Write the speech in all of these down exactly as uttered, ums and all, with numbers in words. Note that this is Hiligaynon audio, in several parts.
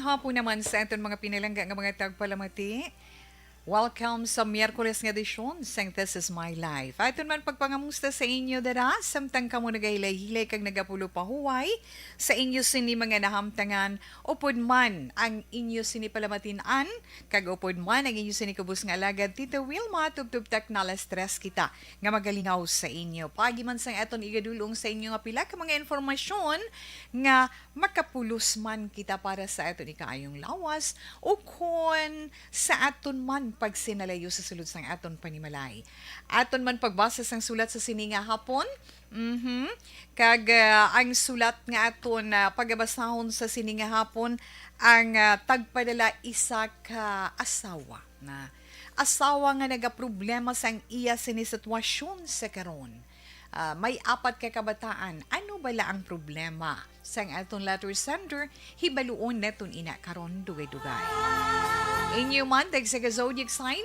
Hapon naman sa aton mga pinalangga nga mga tagpalamati. Welcome sa Miyerkules nga edisyon sang This Is My Life. Aton man pagpangamusta sa inyo dira, samtang kamo nagahilay-hilay kag nagapulo pahuway sa inyo sini mga nahamtangan, upod man ang inyo sini palamatian, kag upod man ang inyo sini kubos nga alagad, Tita Wilma, tubtob ta nga alas tres kita nga magalingaw sa inyo. Paagi man sang aton igadulong sa inyo nga pila ka mga informasyon nga makapulos man kita para sa aton ikaayong lawas, ukon sa aton man pagsinalayo sa sulod sang aton panimalay. Aton man pagbasa sang sulat sa sini nga hapon. Mhm. Kag, ah, ang sulat nga aton, ah, pagabasahon sa sini nga hapon, ang, ah, tagpadala isa ka asawa na asawa nga nagaproblema sang iya sini sitwasyon sa karon. Ah, may apat ka kabataan. Ano bala ang problema sang aton letter sender? Hibaluon naton ina karon dugay-dugay. Inyo man, tagsa ka zodiac sign,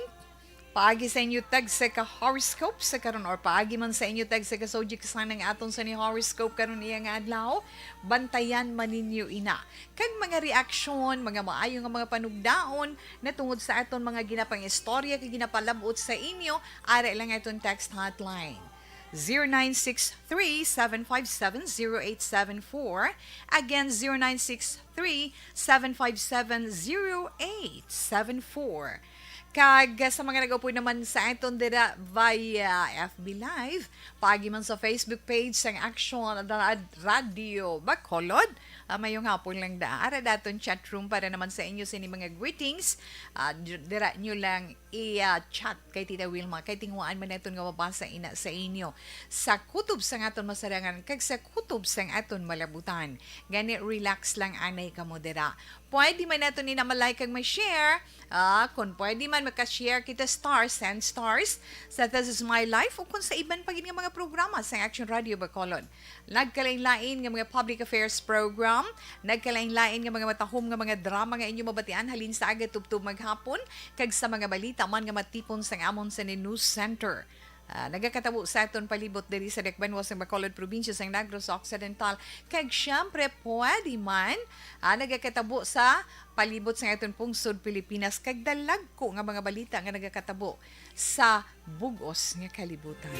paagi sa inyo tagsa ka horoscope sa karon, or paagi man sa inyo tagsa ka zodiac sign ang aton sini horoscope karon iya nga adlaw, bantayan man ninyo ina. Kag mga reaksyon, mga maayo nga mga panugdaon natungod sa aton mga ginapang-istorya kag ginapalab-ot sa inyo, ara lang aton text hotline. Zero nine six three, seven five seven, zero eight seven four. Again, zero nine six three, seven five seven, zero eight seven four. Kag sa mga nag-upod naman sa aton dira via F B Live, paagi man sa Facebook page sang Action Rad-, Radio Bacolod, ah, mayong hapon lang da. Ara daton chat room para naman sa inyo sini mga greetings. Ah, di-, dira nyo lang i-chat kay Tita Wilma, kay tinguhaan man naton nga mabasa ina sa inyo sa kutob sang aton masarangan kag sa kutob sang aton malabutan. Gani, relax lang anay kamo dira. Pwede man naton ina ma-like kag ma-share. Ah, kung pwede man, maka-share kita, stars and stars, sa This Is My Life o kung sa iban pa gid nga mga programa sa Action Radio Bacolod. Nagkalain-lain nga mga public affairs program, nagkalain-lain nga mga matahom nga mga drama nga inyo mabatian halin sa aga tubtob maghapon, kag sa mga balita man nga matipon sang amon sini news center. Ah, nagakatabo sa aton palibot diri sa dakbanwa sang Bacolod, probinsya sang Negros Occidental, kag siyempre pwede man, ah, nagakatabo sa palibot sang aton pungsod Pilipinas, kag dalagko nga mga balita nga nagakatabo sa bug-os nga kalibutan.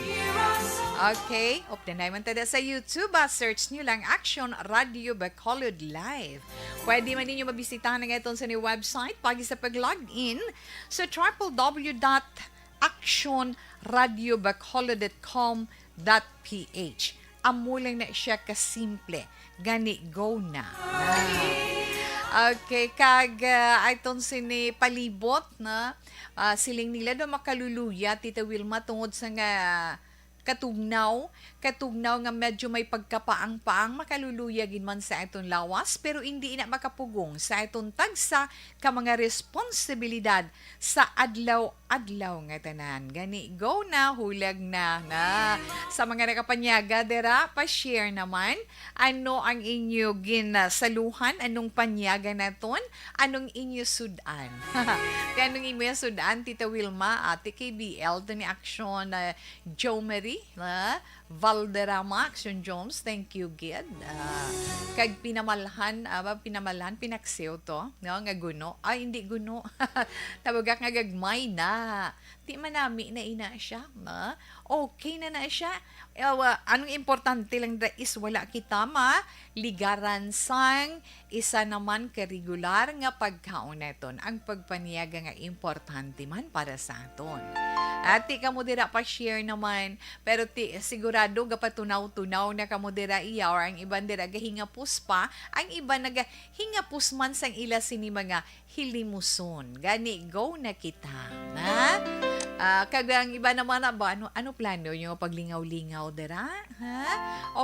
Okay, updanay man ta da sa YouTube, ah, search nyo lang Action Radio Bacolod Live. Pwede man ninyo mabisitahan ang aton sini website paagi sa pag-log in sa triple W dot action radio bacolod dot com dot P H. Amo lang na siya kasimple. Gani, go na. Ah. Okay, kag, ah, aton sini palibot na, ah, siling nila daw makaluluya, Tita Wilma, tungod sa nga katugnaw, katugnaw nga medyo may pagkapaang-paang, makaluluya gid man sa aton lawas, pero indi ina makapugong sa aton tagsa ka mga responsibilidad sa adlaw-adlaw nga tanan. Gani, go na, hulag na, na. Sa mga nakapanyaga dira, pa-share naman. Ano ang inyo ginasaluhan? Anong panyaga naton? Anong inyo sud-an? Kay anong inyo sud-an, Tita Wilma, Ate K B L, to ni Action, ah, Jo Marie, ah, Valderrama, Action Jones, thank you gid. Ah, kag pinamalhan, ah, ba, pinamalhan, pinaksiw to, no, nga guno. Ay, hindi guno. Tabagak nga gagmay na. Di manami na ina siya, no? Okay na na siya. Eh, wa-, anong importante lang da is wala kita maligaran sang isa naman ka regular nga pagkaon naton, ang pagpaniaga nga importante man para sa aton. At ti kamo dira pa-share naman, pero ti sigurado gapatunaw-tunaw na kamo dira iya, or ang iban dira gahingapos pa, ang iban nagahingapos man sang ila sini mga hilimuson. Gani, go na kita, ha? Ah, kag ang iba naman na ba, ano, ano plano nyo paglingaw-lingaw dira? Ha?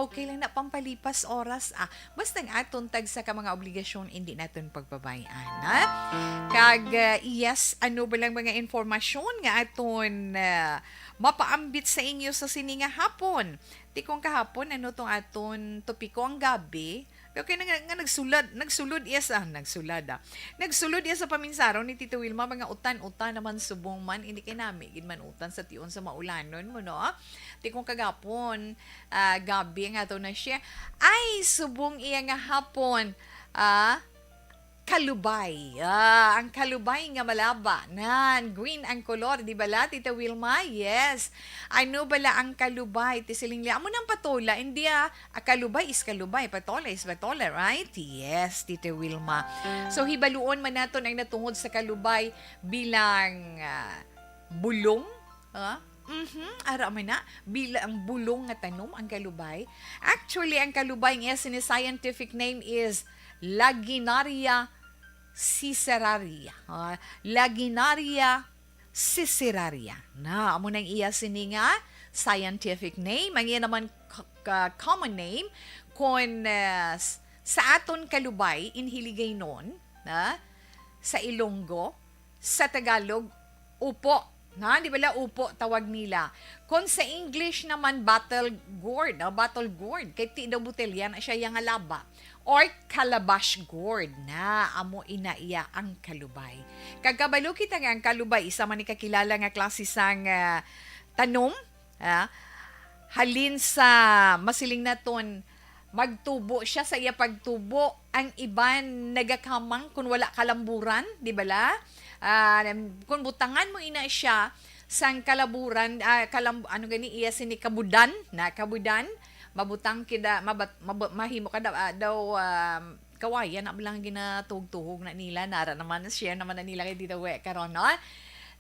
Okay lang na pampalipas oras, ah. Basta ang aton tagsa ka mga obligasyon, hindi naton pagbabayan, ha? Kag, ah, yes, ano ba lang mga informasyon nga aton, ah, mapaambit sa inyo sa sini nga hapon? Ti kung kahapon, ano tong aton topiko ang gabi? Okay na nga, nga nagsulad, nagsulod iya sa, ah, nagsulad, ah. Nagsulod iya sa paminsaron ni Tito Wilma, mga utan-utan naman subong man, hindi kay nami gid man utan sa tion sa maulanon mo, no? Ti kung kagapon, ah, gabi nga to na siya. Ay, subong iya nga hapon. Ah, Kalubay. Ah, ang kalubay nga malaba. Nan, green ang kolor, di bala, Tita Wilma? Yes. Ano bala ang kalubay? Ti siling liya, amo nang patola, hindi ah. A kalubay is kalubay, patola is patola, right? Yes, Tita Wilma. So, hibaluon man naton ang natungod sa kalubay bilang ah, bulong. Ah? Mhm, ara man na, bilang bulong nga tanom ang kalubay. Actually, ang kalubay nga sini scientific name is Lagenaria siceraria. Ah, Lagenaria siceraria. Na, amo nang iya sini nga scientific name. Ang iya naman k- ka- common name, kon ah, s- sa aton kalubay in Hiligaynon, na, sa Ilonggo, sa Tagalog, upo. Na, di bala upo tawag nila? Kon sa English naman, bottle gourd. O, bottle gourd. Kay ti daw botelya na siya yang alaba. Or calabash gourd na. Amo ina iya ang kalubay. Kag kabalo kita nga ang kalubay, isa man ni kakilala nga klase sang ah, tanom. Ah, halin sa masiling naton, magtubo siya sa iya pagtubo. Ang iban nagakamang kung wala kalamburan, di bala? Ah, kung butangan mo ina siya sang kalaburan, ah, kalam, ano gani iya sini kabudan, na kabudan, mabutang kida, mabat, mab, mahimo ka daw, ah, daw ah, kawayan na lang ginatuhog-tuhog na nila, nara naman, share naman na nila kay Tita We karon, no?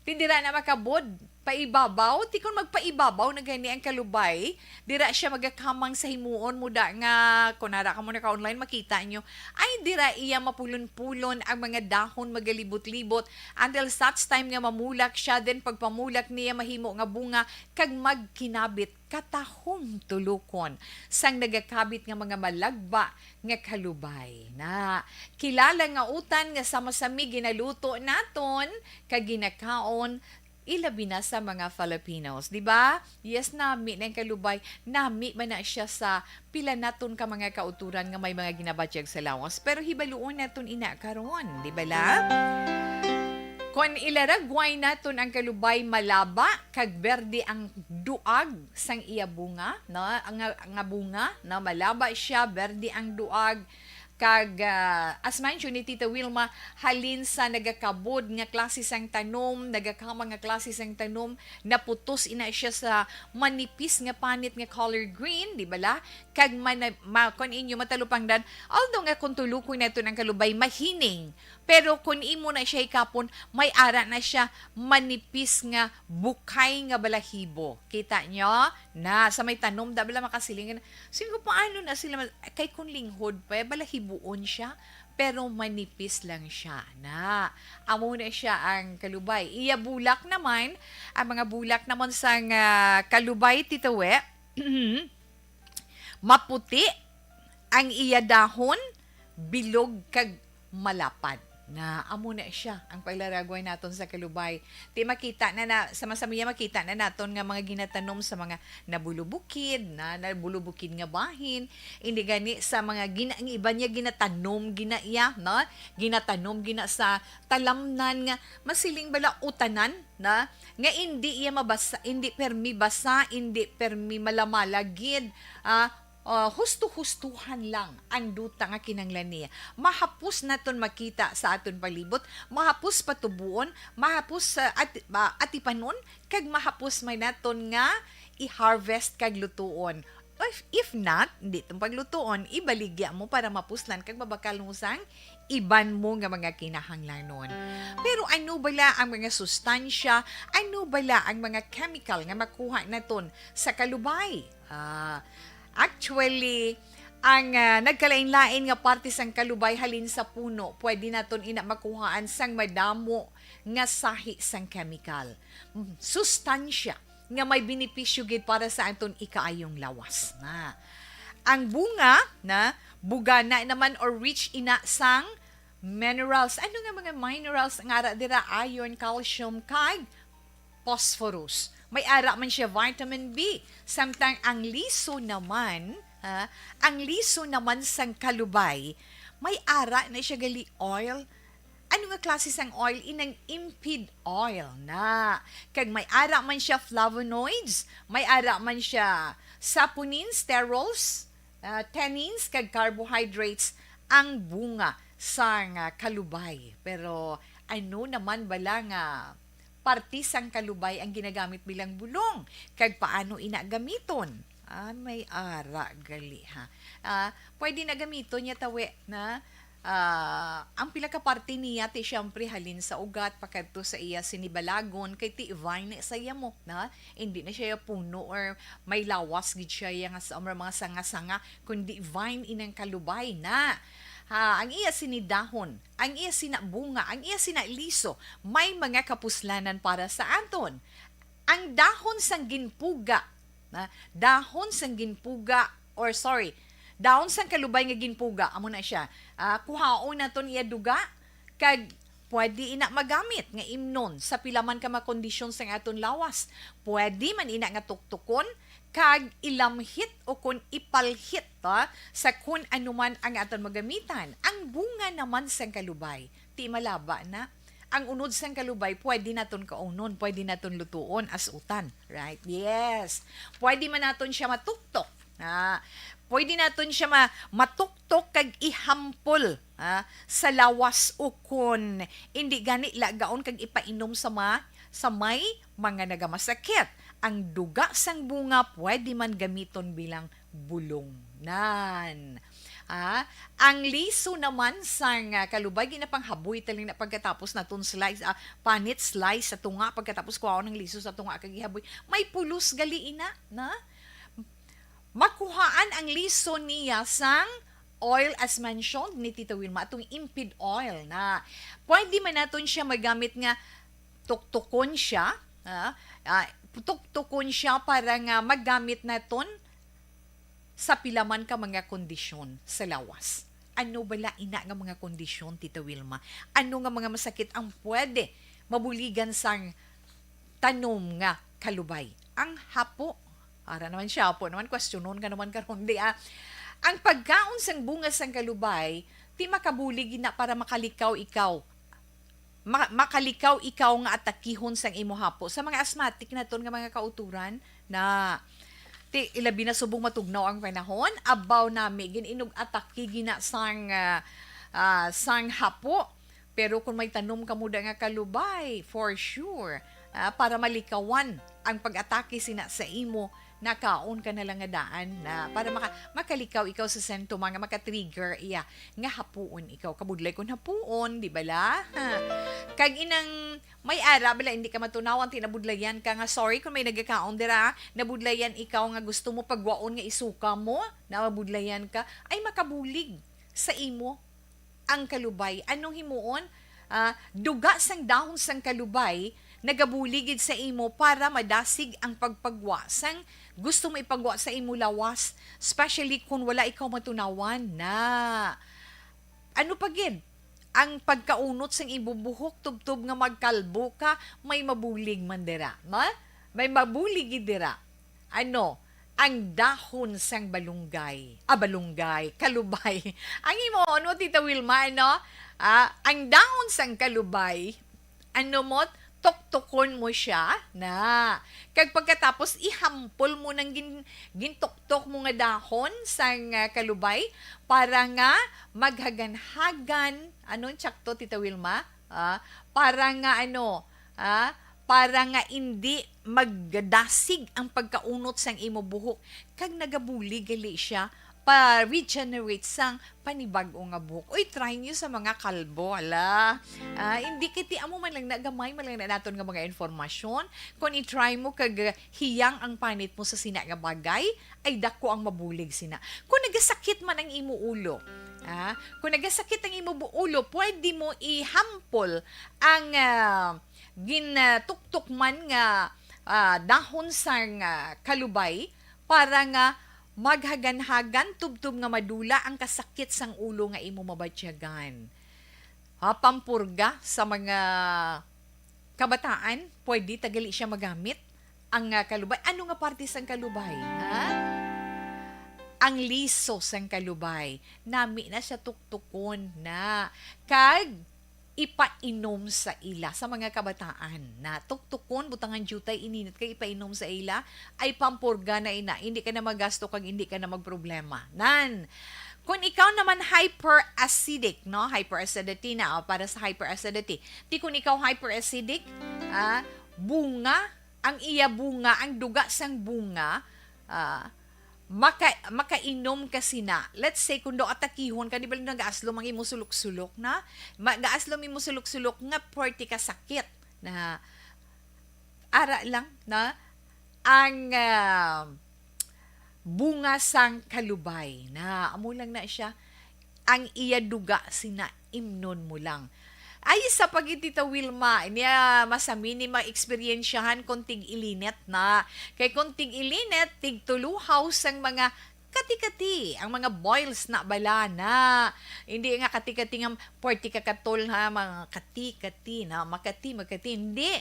Ti dira na makabod, paibabaw, ti kon magpaibabaw na gani ang kalubay, dira siya magakamang sa himuon mo da nga, kung nara ka mo naka-online, makita nyo, ay dira iya mapulon-pulon ang mga dahon, magalibot-libot, until such time nga mamulak siya, then pagpamulak niya mahimo nga bunga, kag magkinabit katahom tulokon sang nagakabit nga mga malagba nga kalubay. Na, kilala nga utan nga sama-sami ginaluto naton kag ginakaon, ilabi na sa mga Filipinos, di ba? Yes, nami na ang kalubay. Nami man na siya sa pila naton ka mga kauturan nga may mga ginabatyag sa lawas. Pero hibaluon naton ina karon, di bala? Kon ilaragway naton ang kalubay, malaba kag berde ang duag sang iya bunga, no? Ang nga, nga bunga, no? Malaba siya, berde ang duag, kag ah, as mentioned ni Tita Wilma, halin sa nagakabod nga klase sang tanom, nagakama nga klase sang tanom, naputos ina siya sa manipis nga panit nga color green, di bala? Kag mana, ma, kon inyo matalupangdan, although nga kung tulukon naton ang kalubay, mahining, pero kung imo na siya ikapon, may ara na siya manipis nga bukay nga balahibo. Kita nyo? Na, sa may tanom, da bala makasiling, "Sino ko, paano na sila ma-," kay kung linghod pa, balahibuon siya, pero manipis lang siya. Na, amo na siya ang kalubay. Iya bulak naman, ang mga bulak naman sang ah, kalubay, Tita We, maputi ang iya dahon, bilog kag malapad. Na, amo na siya ang paglaragway naton sa kalubay. Ti makita na na, sa masamiya makita na naton nga mga ginatanom sa mga nabulubukid, na nabulubukid nga bahin, indi gani sa mga gina, ang iban niya ginatanom, gina iya, no? Ginatanom, gina sa talamnan nga masiling bala utanan, na nga indi iya mabasa, indi permi basa, indi permi malamala gid, ah, ah, husto-hustuhan lang ang duta nga kinahanglan niya. Mahapos naton makita sa aton palibot, mahapos patubuon, mahapos sa ati-, ah, atipanon, kag mahapos man naton nga i-harvest kag lutuon. If, if not, hindi itong paglutuon, ibaligya mo para mapuslan kag mabakal mo sang iban mo nga mga kinahanglanon. Pero ano bala ang mga sustansya? Ano bala ang mga chemical nga makuha naton sa kalubay? Ah, actually, ang ah, nagkalain-lain nga parte sang kalubay halin sa puno, pwede naton ina makuhaan sang madamo nga sahi sang chemical. Mm, sustansya nga may benepisyo gid para sa aton ikaayong lawas na. Ang bunga na bugana naman or rich ina sang minerals. Ano nga mga minerals ang ara dira? Iron, calcium, kag phosphorus. May ara man siya vitamin B. Samtang ang liso naman, ha, ang liso naman sang kalubay, may ara na siya gali oil. Ano nga klase sang oil? Inang impid oil na. Kag may ara man siya flavonoids, may ara man siya saponin, sterols, ah, tannins, kag carbohydrates ang bunga sang, ah, kalubay. Pero ano naman bala nga parte sang kalubay ang ginagamit bilang bulong, kag paano ina gamiton? Ah, may ara gali, ha. Ah, pwede na gamiton niya tawi na, ah, ang pila ka parte niya, ti siyempre halin sa ugat pakadto sa iya sinibalagon, kay ti vine sa iya mo na, hindi na siya puno or may lawas gid siya iya nga sa, or mga sanga-sanga, kundi vine inang kalubay na. Ha, ang iya sini dahon, ang iya sina bunga, ang iya sina liso, may mga kapuslanan para sa aton. Ang dahon sang ginpuga, na, dahon sang ginpuga, or sorry, dahon sang kalubay nga ginpuga, amo na siya. Ah, kuhaon naton iya duga, kag pwede ina magamit nga imnon sa pila man ka mga kondisyon sang aton lawas. Pwede man ina nga tuktukon, kag ilamhit o kon ipalhit, ha, sa kun ano man ang aton magamitan. Ang bunga naman sang kalubay, ti malaba na. Ang unod sang kalubay, pwede naton kaunon, pwede naton lutuon as utan, right? Yes. Pwede man naton siya matuktok. Ah, pwede naton siya ma-, matuktok kag ihampol, ah, sa lawas, o kon indi gani, lagaon kag ipainom sa ma-, sa may mga nagamasakit. Ang duga sang bunga pwede man gamiton bilang bulong. Nan. Ah, ang liso naman sang, ah, kalubay, ginapanghaboy taling na pagkatapos naton slice, ah, panit slice sa tunga, pagkatapos kuhaon ang liso sa tunga kag ihaboy. May pulos gali ina, na? Makuhaan ang liso niya sang oil as mentioned ni Tita Wilma, atong impid oil na. Pwede man naton siya magamit nga tuktukon siya, ah, ah, tuktukon siya para nga magamit naton sa pila man ka mga kondisyon sa lawas. Ano bala ina nga mga kondisyon, Tita Wilma? Ano nga mga masakit ang pwede mabuligan sang tanom nga kalubay? Ang hapo. Ara naman siya, hapo naman, kwestiyonon ka naman karon, di, ah. Ang pagkaon sang bunga sang kalubay, ti makabulig ina para makalikaw ikaw. Ma-, makalikaw ikaw nga atakihon sang imo hapo. Sa mga asthmatic naton nga mga kauturan, na, ti, ilabi na subong matugnaw ang panahon, abaw nami, gin-inog atake gina sang, ah, ah, sang hapo. Pero kung may tanom kamo da nga kalubay, for sure, ah, para malikawan ang pag-atake sina sa imo, nakaon ka na lang nga daan na para maka-, makalikaw ikaw sa sentoma nga maka-trigger iya nga hapuon ikaw. Kabudlay kon hapuon, di bala? Ha. Kag inang may ara bala hindi ka matunawan, ti nabudlayan ka nga, sorry kung may nagakaon dira, nabudlayan ikaw nga gusto mo pagwaon nga isuka mo, nabudlayan ka, ay makabulig sa imo ang kalubay. Anong himuon? Ah, duga sang dahon sang kalubay nagabulig gid sa imo para madasig ang pagpagwa sang gusto mo ipagwa sa imo lawas, especially kung wala ikaw matunawan na. Ano pa gid? Ang pagkaunot sang imo buhok tubtob nga magkalbo ka, may mabulig man dira, ma? May mabulig gid dira. Ano? Ang dahon sang balunggay. Ah, balunggay, kalubay. Ang imo, ano, Tita Wilma, ano? Ah, ang dahon sang kalubay, ano mo, tuktukon mo siya na. Kag pagkatapos, ihampol mo nang gin-, gintuktok mo nga dahon sang, ah, kalubay para nga maghaganhagan. Anong tsakto, Tita Wilma? Ah, para nga ano, ah, para nga indi magdasig ang pagkaunot sang imo buhok, kag nagabulig gali siya pa-regenerate sang panibag-o nga buhok. Uy, try niyo sa mga kalbo, hala. Ah, hindi kiti amo man lang na, gamay man lang na naton nga mga informasyon. Kung i-try mo kag hiyang ang panit mo sa sina nga bagay, ay dako ang mabulig sina. Kung nagasakit man ang imo ulo, ah, kung nagasakit ang imo bu-, ulo, pwede mo ihampol ang, ah, ginatuktok man nga, ah, dahon sang, ah, kalubay para nga maghaganhagan tubtob nga madula ang kasakit sang ulo nga imo mabatyagan. Ha, pampurga sa mga kabataan, pwede ta gali siya magamit ang, ah, kalubay. Ano nga parte sang kalubay? Ha? Ang liso sang kalubay. Nami na siya tuktukon na. Kag ipainom sa ila, sa mga kabataan, na tuktukon, butangan diutay ininit kag ipainom sa ila, ay pampurga na ina, hindi ka na magasto kag hindi ka na magproblema. Nan, Kung ikaw naman hyperacidic, no? Hyperacidity na, o, para sa hyperacidity. Di kung ikaw hyperacidic, ah, bunga, ang iya bunga, ang duga sang bunga, ah, maka-, makainom ka sina. Let's say, kung do atakihon ka, di ba nag-aaslom ang imo sulok-sulok na? Ma-, gaaslom imo sulok-sulok nga puwerte ka sakit na ara lang na ang, ah, bunga sang kalubay na amo lang na siya, ang iya duga sina imnon mo lang. Ay, sa pagitita Wilma, niya masami ni ma-eksperyensyahan kung tig-ilinit na. Kay kung tig-ilinit, tigtuluhaw sang mga kati-kati, ang mga boils na bala na. Hindi nga kati-kati nga puwerte ka katol ha, mga kati-kati na, makati, makati. Hindi.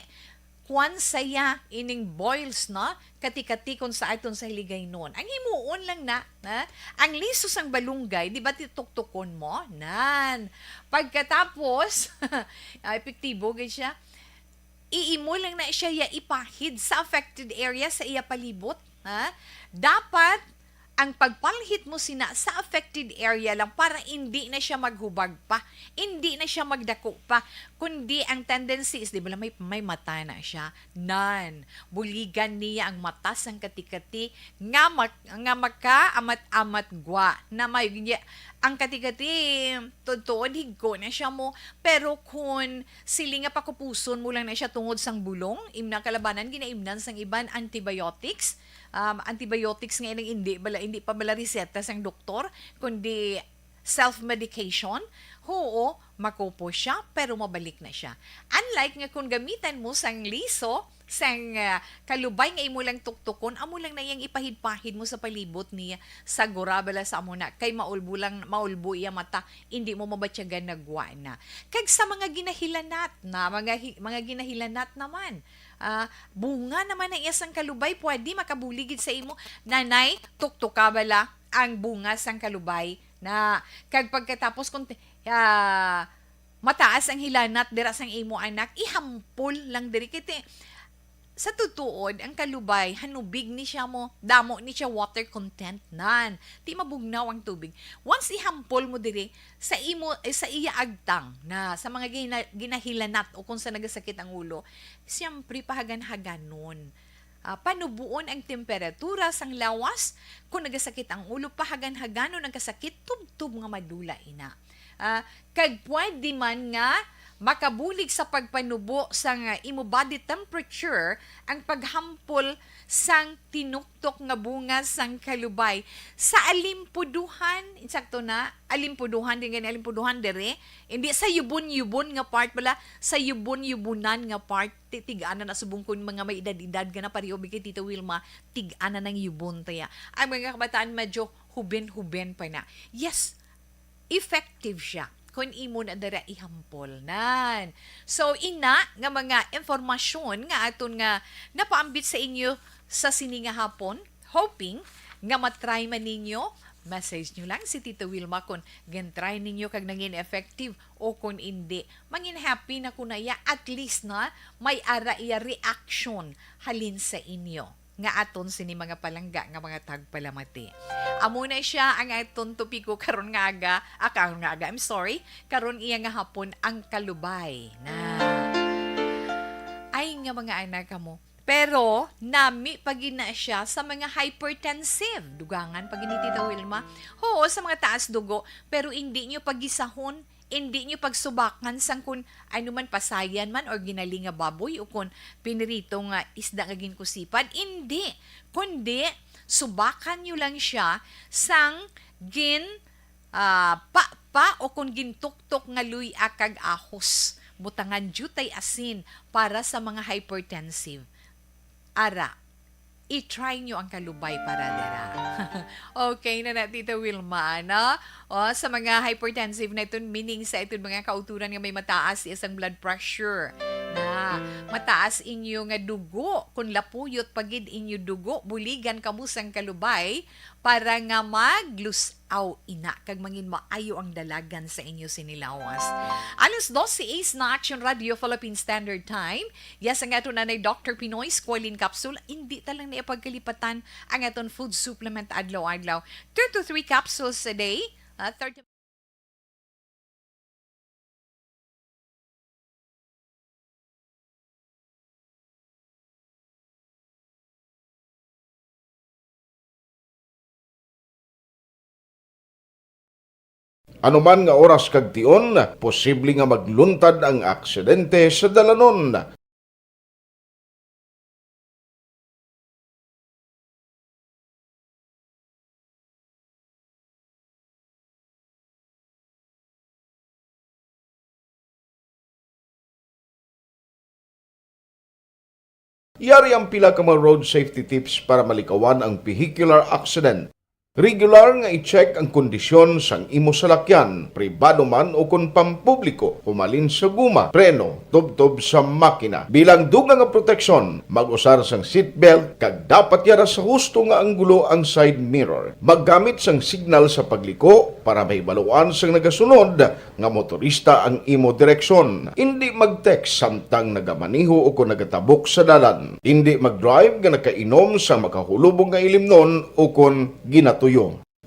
Kuwan saya ining boils, no? Kati-kati kung sa aton sa Hiligaynon. Ang himuon lang na, ha? Ang liso sang balunggay, di ba ti-, tuktukon mo? Nan. Pagkatapos, ah, epektibo gid siya. Iimo lang na siya ya ipahid sa affected area sa iya palibot, ha? Dapat ang pagpalhit mo sina sa affected area lang para indi na siya maghubag pa, indi na siya magdako pa, kundi ang tendency is, di ba, may, may mata na siya. Nan, buligan niya ang mata sang kati-kati nga mak-, nga makaamat-amat gwa na may, ang kati-kati, tuod-tuod higko na siya mo. Pero kun siling nga pakupuson mo lang na siya tungod sang bulong, imna kalabanan, ginaimnan sang iban antibiotics. Um, antibiotics nga ining hindi bala, hindi pa bala reseta sang doktor, kundi self-medication. Huo, makupo siya, pero mabalik na siya. Unlike nga kung gamitan mo sang liso, sang, ah, kalubay nga imo lang tuktukon, amo lang na iyang ipahid-pahid mo sa palibot niya, sa gura bala sa amo na, kay maulbo lang, maulbo iya mata, hindi mo mabatyagan nagwa na. Kag sa mga ginahilanat na, mga hi-, mga ginahilanat naman, ah, bunga naman ang iya sang kalubay, pwede makabulig gid sa imo, nanay, tuktuka bala ang bunga sang kalubay na, kag pagkatapos kung ti-, ah, mataas ang hilanat dira sang imo anak, ihampol lang diri. Kay ti-, sa tutuod, ang kalubay, hanubig ni siya mo, damo ni siya water content nan. Ti mabugnaw ang tubig. Once ihampol mo diri, sa imo, eh, sa iya agtang na, sa mga gina-, ginahilanat o kung sa nagasakit ang ulo, siyempre pahagan-haganon. Ah, panubuon ang temperatura sang lawas. Kung nagasakit ang ulo, pahagan-haganon ang kasakit, tubtob nga madula ina. Ah, kag pwede man nga makabulig sa pagpanubo sang, ah, imo body temperature ang paghampol sang tinuktok nga bunga sang kalubay. Sa alimpuduhan, insakto na, alimpuduhan, din gani alimpuduhan dere. Hindi sa yubon-yubon nga part pala, sa yubon-yubunan nga part. Ti-, tig-ana na subong kun mga may edad-edad ka na, pareho mi kay Tita Wilma, tig-ana nang yubon taya. Ang mga kabataan medyo huben-huben pa na. Yes, effective siya kun imo na dira ihampol. Nan. So, ina nga mga impormasyon nga aton nga napaambit sa inyo sa sini nga hapon, hoping nga matry man ninyo, message nyo lang si Tita Wilma kung gin-try ninyo kag nangin effective o kung indi. Mangin happy na ko na ya, at least na may ara iya reaction halin sa inyo nga aton sini mga palangga nga mga tagpalamati. Amo na siya ang aton topiko karon nga aga, ah, karon nga aga, I'm sorry, karon iya nga hapon, ang kalubay na. Ay nga mga anak kamo. Pero nami pa gid na siya sa mga hypertensive. Dugangan pa gid ni Tita Wilma. Oo, sa mga taas dugo, pero hindi nyo pagisahon, hindi nyo pagsubakan sang kun ano man, pasayan man or ginaling nga baboy o kun pinirito nga isda nga ginkusipan. Hindi, kundi subakan nyo lang siya sang gin, ah, pa, pa o kun gintuktok nga luy-a kag ahos. Butangan diutay asin para sa mga hypertensive. Ara, i-try nyo ang kalubay para dira. Okay na na, Tita Wilma, ano? O, sa mga hypertensive na iton, meaning sa iton mga kauturan nga may mataas isang blood pressure, na mataas inyo nga dugo, kung lapuyot pa gid inyo dugo, buligan kamo sang kalubay para nga maglus-aw ina kag mangin maayo ang dalagan sa inyo sini lawas. Alas dose na Action Radio Philippine Standard Time. Yes, ang aton nanay Doctor Pinoy Squalene Capsule, hindi ta lang na ipagkalipatan ang aton food supplement adlaw-adlaw. Two to three capsules a day, Ah, thirty. Ano man nga oras kag tion, posible nga magluntad ang aksidente sa dalanon. Yari ang pila ka mga road safety tips para malikawan ang vehicular accident. Regular nga i-check ang kondisyon sang imo salakyan, pribado man o kon pampubliko, humalin sa guma, preno, tubtob sa makina. Bilang dugang nga proteksyon, mag-usar sang seatbelt kag dapat yara sa husto nga anggulo ang side mirror. Maggamit sang signal sa pagliko para mahibaluan sang nagasunod nga motorista ang imo direksyon. Indi mag-text samtang nagamaneho o kon nagatabok sa dalan. Indi mag-drive nga nakainom sa makahulubong nga ilimnon o kon ginatuyo.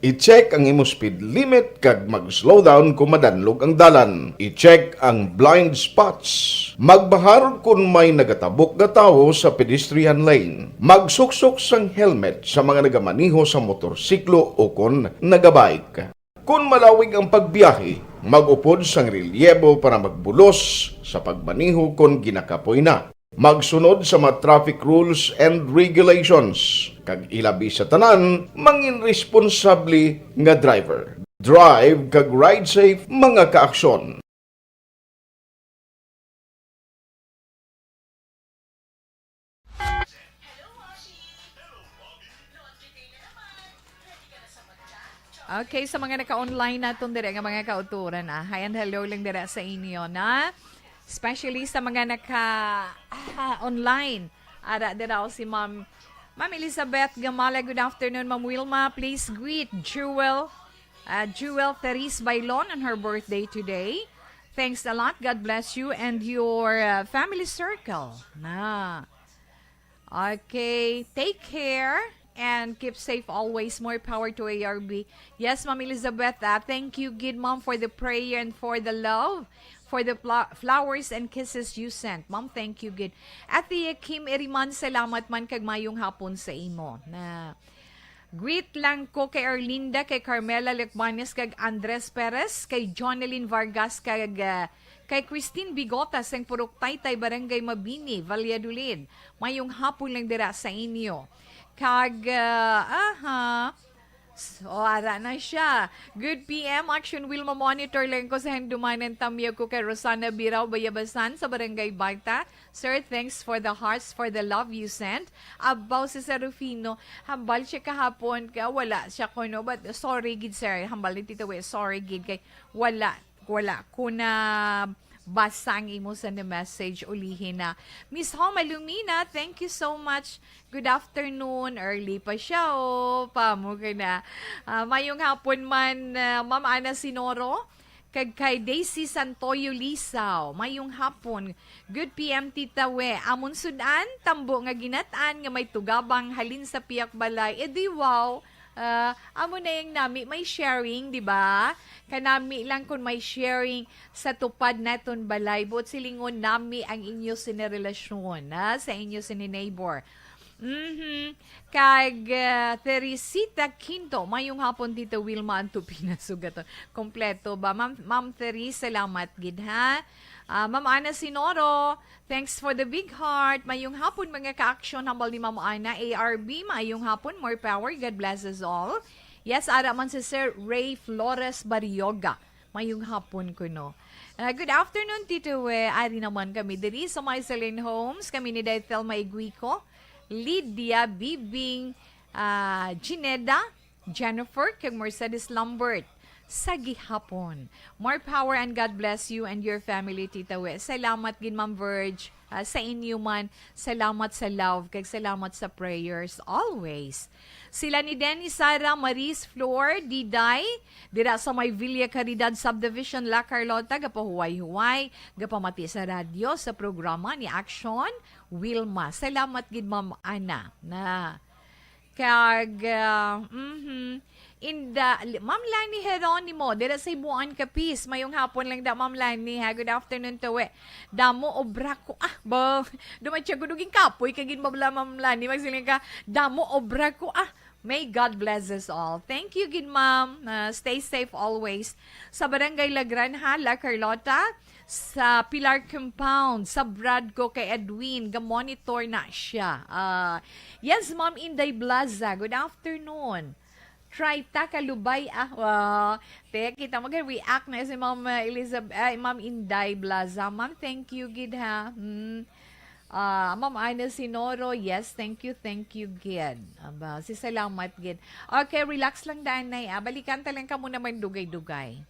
I-check ang imo speed limit kag mag-slow down kon madanlog ang dalan. I-check ang blind spots. Magbahar kon may nagatabok nga tawo sa pedestrian lane. Magsuksok sang helmet sa mga nagamaneho sa motorsiklo o kon nagabike. Kon malawig ang pagbiyahe, mag-upod sang relyebo para magbulos sa pagmaneho kon ginakapoy na. Magsunod sa mga traffic rules and regulations, kag ilabi sa tanan, mangin responsable nga driver. Drive kag ride safe, mga kaaksyon. Okay, sa mga naka-online naton diri nga mga kauturan, ah, hi and hello lang dira sa inyo, na especially sa mga naka, ah, online. Ara dira o si Ma'am, Ma'am Elizabeth Gamala. "Good afternoon, Ma'am Wilma. Please greet Jewel, uh, Jewel Therese Bailon on her birthday today. Thanks a lot. God bless you and your, uh, family circle." Na. Okay, take care and keep safe always. More power to A R B. Yes, Ma'am Elizabeth, ah, thank you gid, Ma'am, for the prayer and for the love, for the pla-, flowers and kisses you sent. Ma'am, thank you gid. Ate Kim Iriman, salamat man kag mayong hapon sa imo. Na, greet lang ko kay Arlinda, kay Carmela Lecbanes, kag Andres Perez, kay Jonelyn Vargas, kag, ah, kay Christine Bigota sang Purok Taytay, Barangay Mabini, Valladolid. Mayong hapon lang dira sa inyo. Kag, ah, aha. So, ara na siya. "Good P M, Action Wilma, monitor lang ko sa Handumanan, tamyag ko kay Rosana Birao Bayabasan sa Barangay Baita. Sir, thanks for the hearts, for the love you sent." Abaw, si Sir Rufino, hambal siya kahapon, kaya wala siya kuno, but sorry gid, sir. Hambal ni Tita Wes, sorry gid, kay wala, wala ko na basa ang imo sa message, ulihi na. Miss Homa Lumina, thank you so much. Good afternoon. Early pa siya, oh. Pamo ka na. Ah, mayong hapon man, ah, Ma'am Ana Sinoro. Kag kay Daisy Santoyo Lisaw, mayong hapon. "Good P M, Tita We. Amon sud-an, tambo nga ginat-an nga may tugabang halin sa pihak balay." Eh, di wow. Ah, amo na yung nami may sharing, di ba? Kanami lang kung may sharing sa tupad naton balay. Buot silingon, nami ang inyo sini relasyon, ha, sa inyo sini neighbor. Mhm. Kag, ah, Teresita Quinto, mayong hapon, Tita Wilma, ang tupi na sugaton. Kompleto ba? Ma'am, Ma'am Teres, salamat gid, ha? Ah, Ma'am Ana Sinoro, thanks for the big heart. Mayong hapon, mga ka-action, hambal ni Ma'am Ana, A R B, mayong hapon, more power, God bless us all. Yes, ara man si Sir Ray Flores Barrioga. Mayong hapon kuno. Ah, good afternoon, Tito We. Ari naman kami diri sa May Celine Homes. Kami ni Day Thelma Iguico, Lydia Bibing, ah, Gineda, Jennifer, kag Mercedes Lambert sa gihapon. More power and God bless you and your family, Tita We. Salamat gid, Ma'am Verge. Ah, sa inyo man, salamat sa love, kag salamat sa prayers always. Sila ni Denny, Sara, Maris, Flor, Diday, dira sa may Villa Caridad Subdivision, La Carlota, gapahuway-huway, gapamati sa radyo, sa programa ni Action Wilma. Salamat gid, Ma'am Ana, na kag, ah, mhm. Inda, Ma'am Lani Jeronimo, dira sa Hibuan, Capiz. Mayong hapon lang da, Ma'am Lani, ha? Good afternoon to, eh. Damo obra ko, ah, ba, dumatya ko duging kapoy, kay gin babla, Ma'am Lani, magsiling ka, damo obra ko, ah. May God bless us all. Thank you, gid, Ma'am. Ah, stay safe always. Sa Barangay La Granjala, Carlota, sa Pilar Compound, sa Brad ko kay Edwin, ga-monitor na siya. Ah, yes, Ma'am Inday Blaza, good afternoon. Try ta kalubay, ah. Wow. Te, kita mo, react na si Ma'am, uh, Elizabeth, ay, Ma'am Inday Blaza. Ma'am, thank you, gid, ha. Hmm. Ah, Ma'am Arnel Sinoro, yes, thank you, thank you, gid. Aba, si salamat, gid. Okay, relax lang, danay, ah. Balikan ta lang kamo naman dugay-dugay.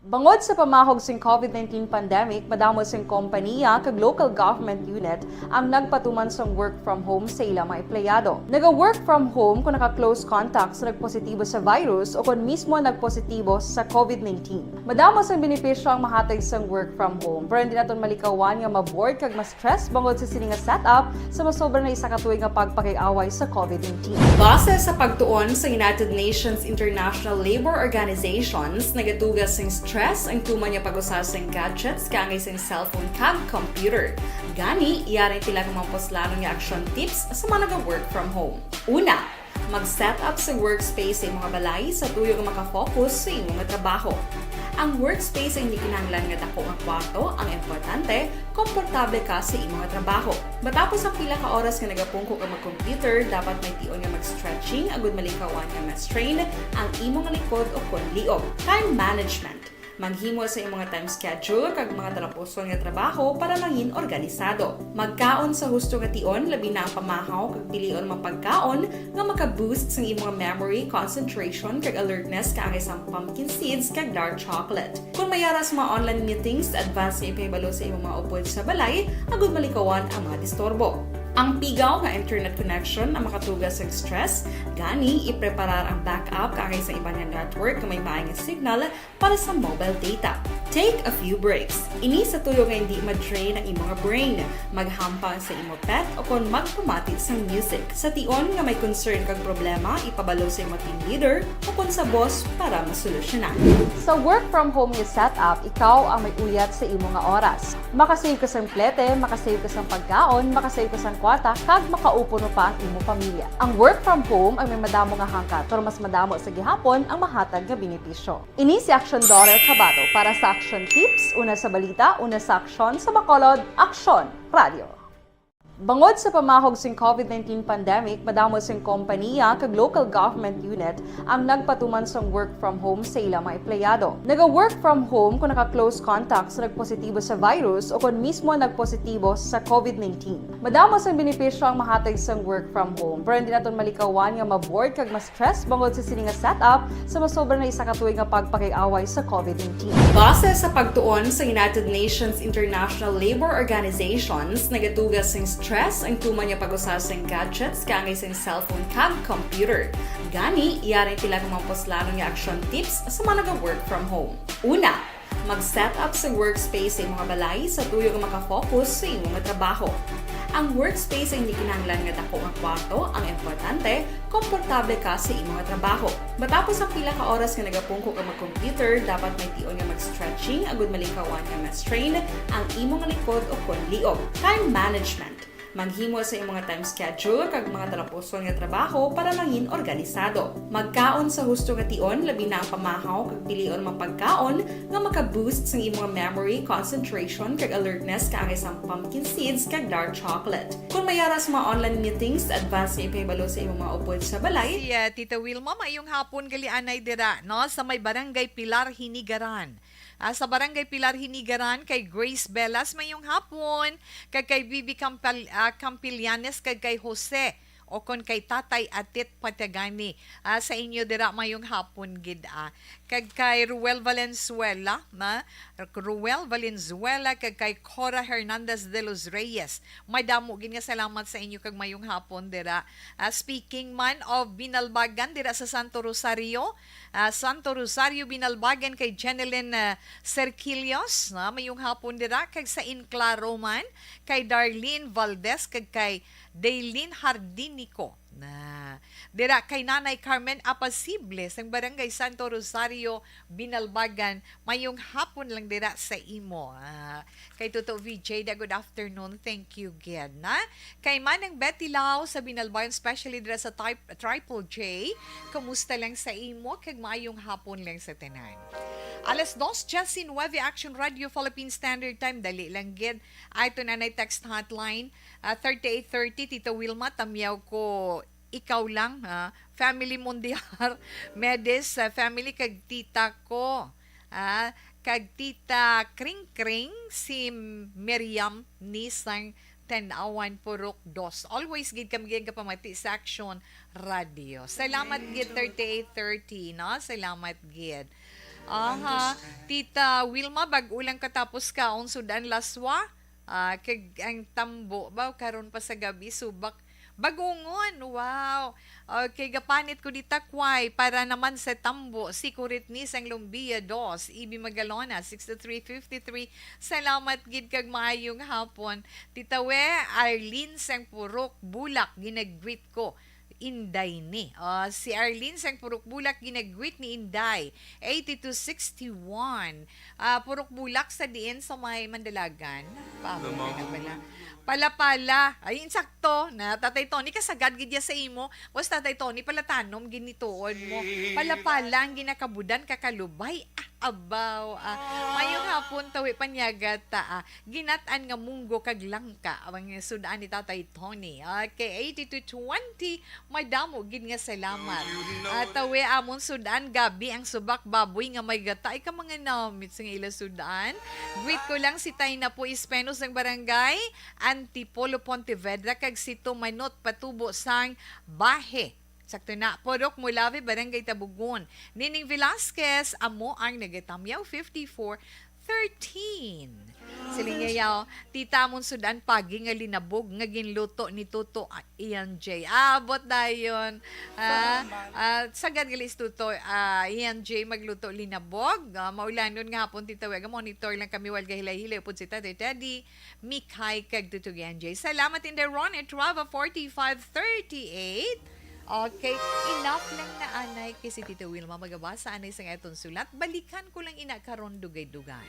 Bangod sa pamahog sing covid nineteen pandemic, madamo sing kompaniya kag local government unit ang nagpatuman sang work from home sa ila mga empleyado. Naga-work from home kon naka-close contact sa nagpositibo sa virus o kon mismo nagpositibo sa covid nineteen. Madamo sang benepisyo ang mahatag sang work from home, pero hindi naton malikawan nga ma-bored kag ma-stress bangod sa sini nga setup sa masobra na isa ka tuig nga pagpakig-away sa covid nineteen. Base sa pagtuon sa United Nations International Labour Organizations, nagatuga sing stress ang tuman nga pag-usa sing gadgets kaangay sing cellphone kag computer. Gani, yari pila ka mga puslanon nga action tips sa mga naga-work from home. Una, mag-set up sa workspace sa imo nga balay sa tuyo nga maka-focus sa imo nga trabaho. Ang workspace ay hindi kinahanglan nga dako nga kwarto ang importante, komportable ka sa imo nga trabaho. Matapos ang pila ka oras nga nagapungko ka mag-computer, dapat may tion nga mag-stretching agud malikawan nga ma-strain ang imo nga likod o kon liog. Time management. Maghimo sa imo nga time schedule kag mga talapuson nga trabaho para mangin organisado. Magkaon sa husto nga tion, labi na ang pamahaw kag pilion mga pagkaon nga maka-boost sang imo nga memory, concentration kag alertness kaangay sang pumpkin seeds kag dark chocolate. Kon may ara sa mga online meetings, advance nga ipahibalo sa imo mga upod sa balay agud malikawan ang mga disturbo. Ang pigaw nga internet connection ang makatugas sa stress, gani ipreparar ang backup kaangay sa iban nga network nga may maay nga signal para sa mobile data. Take a few breaks. Ini sa tuyo nga hindi ma-drain ang imo nga brain, maghampang sa imo pet o kon magpamati sang music. Sa tion nga may concern kag problema, ipabalo sa imo team leader o kon sa boss para masolusyonan. Sa work from home nga setup, ikaw ang may uyat sa imo nga oras. Makasave ka sang plete, makasave ka sang pagkaon, makasave ka sang kwarta, kag makaupo pa ang imo pamilya. Ang work from home ang may madamo nga hangkat, pero mas madamo sa gihapon ang mahatag nga benepisyo. Ini si Action Daughter Kabato para sa Action Tips, una sa balita, una sa aksyon, sa Bacolod, Aksyon Radio. Bangod sa pamahog sing covid nineteen pandemic, madamo sing kompaniya kag local government unit ang nagpatuman sang work from home sa ila mga empleyado. Naga-work from home kung naka-close contact sa nagpositibo sa virus o kon mismo nagpositibo sa covid nineteen. Madamo sang benepisyo ang mahatag sang work from home, pero hindi naton malikawan nga ma-bored kag ma-stress bangod sa sini nga setup sa masobra na isa ka tuig nga pagpakig-away sa covid nineteen. Base sa pagtuon sa United Nations International Labor Organizations, nagatugas sing stress ang tuman nga pag-usa sing gadgets kaangay sing cellphone kag computer. Gani, yari tila nga mga puslanon nga action tips sa mga naga-work from home. Una, mag-set up sa workspace sa imong balay sa tuyo nga makafocus sa imong trabaho. Ang workspace ay hindi kinahanglan nga dako nga kwarto, ang importante, komportable ka sa imong trabaho. Matapos ang pila ka oras nga nagapungko ka mag-computer, dapat may tion nga mag-stretching agud malikawan nga ma-strain ang imong likod o kon liog. Time management. Maghimo sa imong time schedule kag mga talapuson nga trabaho para mangin organisado. Magkaon sa husto nga tion, labi na ang pamahaw kag pilion mga pagkaon nga maka-boost sang imong memory, concentration, kag alertness kaangay sang pumpkin seeds kag dark chocolate. Kung may ara sa mga online meetings, advance nga ipahibalo sa imong mga upod sa balay. Si, ah, Tita Wilma, mayong hapon gali anay dira, no, sa may Barangay Pilar, Hinigaran. Ah, sa Barangay Pilar, Hinigaran, kay Grace Velas, mayong hapon, kag kay Bibi Campal-, ah, Campillanes, kag kay Jose, o kon kay Tatay Atit Patagani. Ah, sa inyo dira, mayong hapon gid, ah. Kag kay Ruel Valenzuela, na, Ruel Valenzuela, kag kay Cora Hernandez de los Reyes. May damo gid nga salamat sa inyo kag mayong hapon dira. Ah, speaking man of Binalbagan dira sa Santo Rosario, ah, Santo Rosario Binalbagan, kay Jeneline, ah, Serquillos, na, mayong hapon dira, kag sa Enclaro man kay Darlene Valdez kag kay Daylin Hardinico. Na, dira kay Nanay Carmen Apasible sang Barangay Santo Rosario, Binalbagan, mayong hapon lang dira sa imo. Ah, kay Toto V J, da, good afternoon. Thank you gid, na. Kay Manang Betty Lau sa Binalbagan, especially dira sa type, Triple J, kumusta lang sa imo? Kag maayong hapon lang sa tanan. Alas dos diyasinuebe, Action Radio Philippine Standard Time. Dali lang gid. Ay, ito na na text hotline. Ah, thirty-eight thirty, Tita Wilma, tamyaw ko ikaw lang, ha? Family Mondiar, Medes, ah, family kag tita ko, ah, kag tita Kring Kring, si Miriam ni sang Tanawan, Purok Dos. Always gid kami gid kapamati sa Action Radio. Salamat gid, thirty-eight thirty, no? Salamat gid. Aha, Tita Wilma, bag-o lang katapos kaon sudan laswa. Ah, kag ang tambo ba karon pa sa gabi, subak bagungon. Wow. Okay, gapanit ko di takway para naman sa tambo. Si Kurit ni sang Lumbia Dos, Ibi Magalona, sixty-three fifty-three. Salamat gid kag maayong hapon. Tita We, Arlene sang Purok Bulak, ginagreet ko. Inday ni. Ah, si Arlene sang Purok Bulak, ginagreet ni Inday. Eighty-two sixty-one. Ah, Purok Bulak sa diin sa may Mandalagan. Paabot ka na pala. Palapala. Ay, insakto na. Tatay Tony, kasagad gid ya sa imo. Basta Tatay Tony, palatanom, ginituod mo. Palapala ang ginakabudan, kakalubay. Ah, abaw. Ah, mayong hapon, tawi panyaga ta. Ah, ginat-an nga munggo kag langka. Ang sudan ni Tatay Tony. Okay, eighty-two twenty. Madamo gid nga salamat. At tawi amon sudan, gabi ang subak baboy nga may gata. Ay, ka mga namit sa nga ila sudan. Greet ko lang si Tay Napo Espeno sang barangay Antipolo, Pontevedra, kag si Tumanot Patubo sang Bahe. Sakto na, Purok Mulave, Barangay Tabugon. Nining Velasquez, amo ang nagatamyaw, fifty-four thirteen. Siling niya, "Yaw, tita, amon sud-an pagi nga linabog nga ginluto ni Toto, ah, Ian J." Abot dayon. Ah, Salamat. Ah, sagad gali si Toto, ah, Ian J magluto linabog. Ah, maulanon nga hapon, Tita Wega. Monitor lang kami while gahilay-hilay upod si Tatay Teddy, Mikay, kag Toto Ian J. Salamat, Inday Ron, at twelve forty-five thirty-eight. Okay, enough lang na anay kay si Tita Wilma magabasa anay sa aton sulat. Balikan ko lang ina karon dugay-dugay.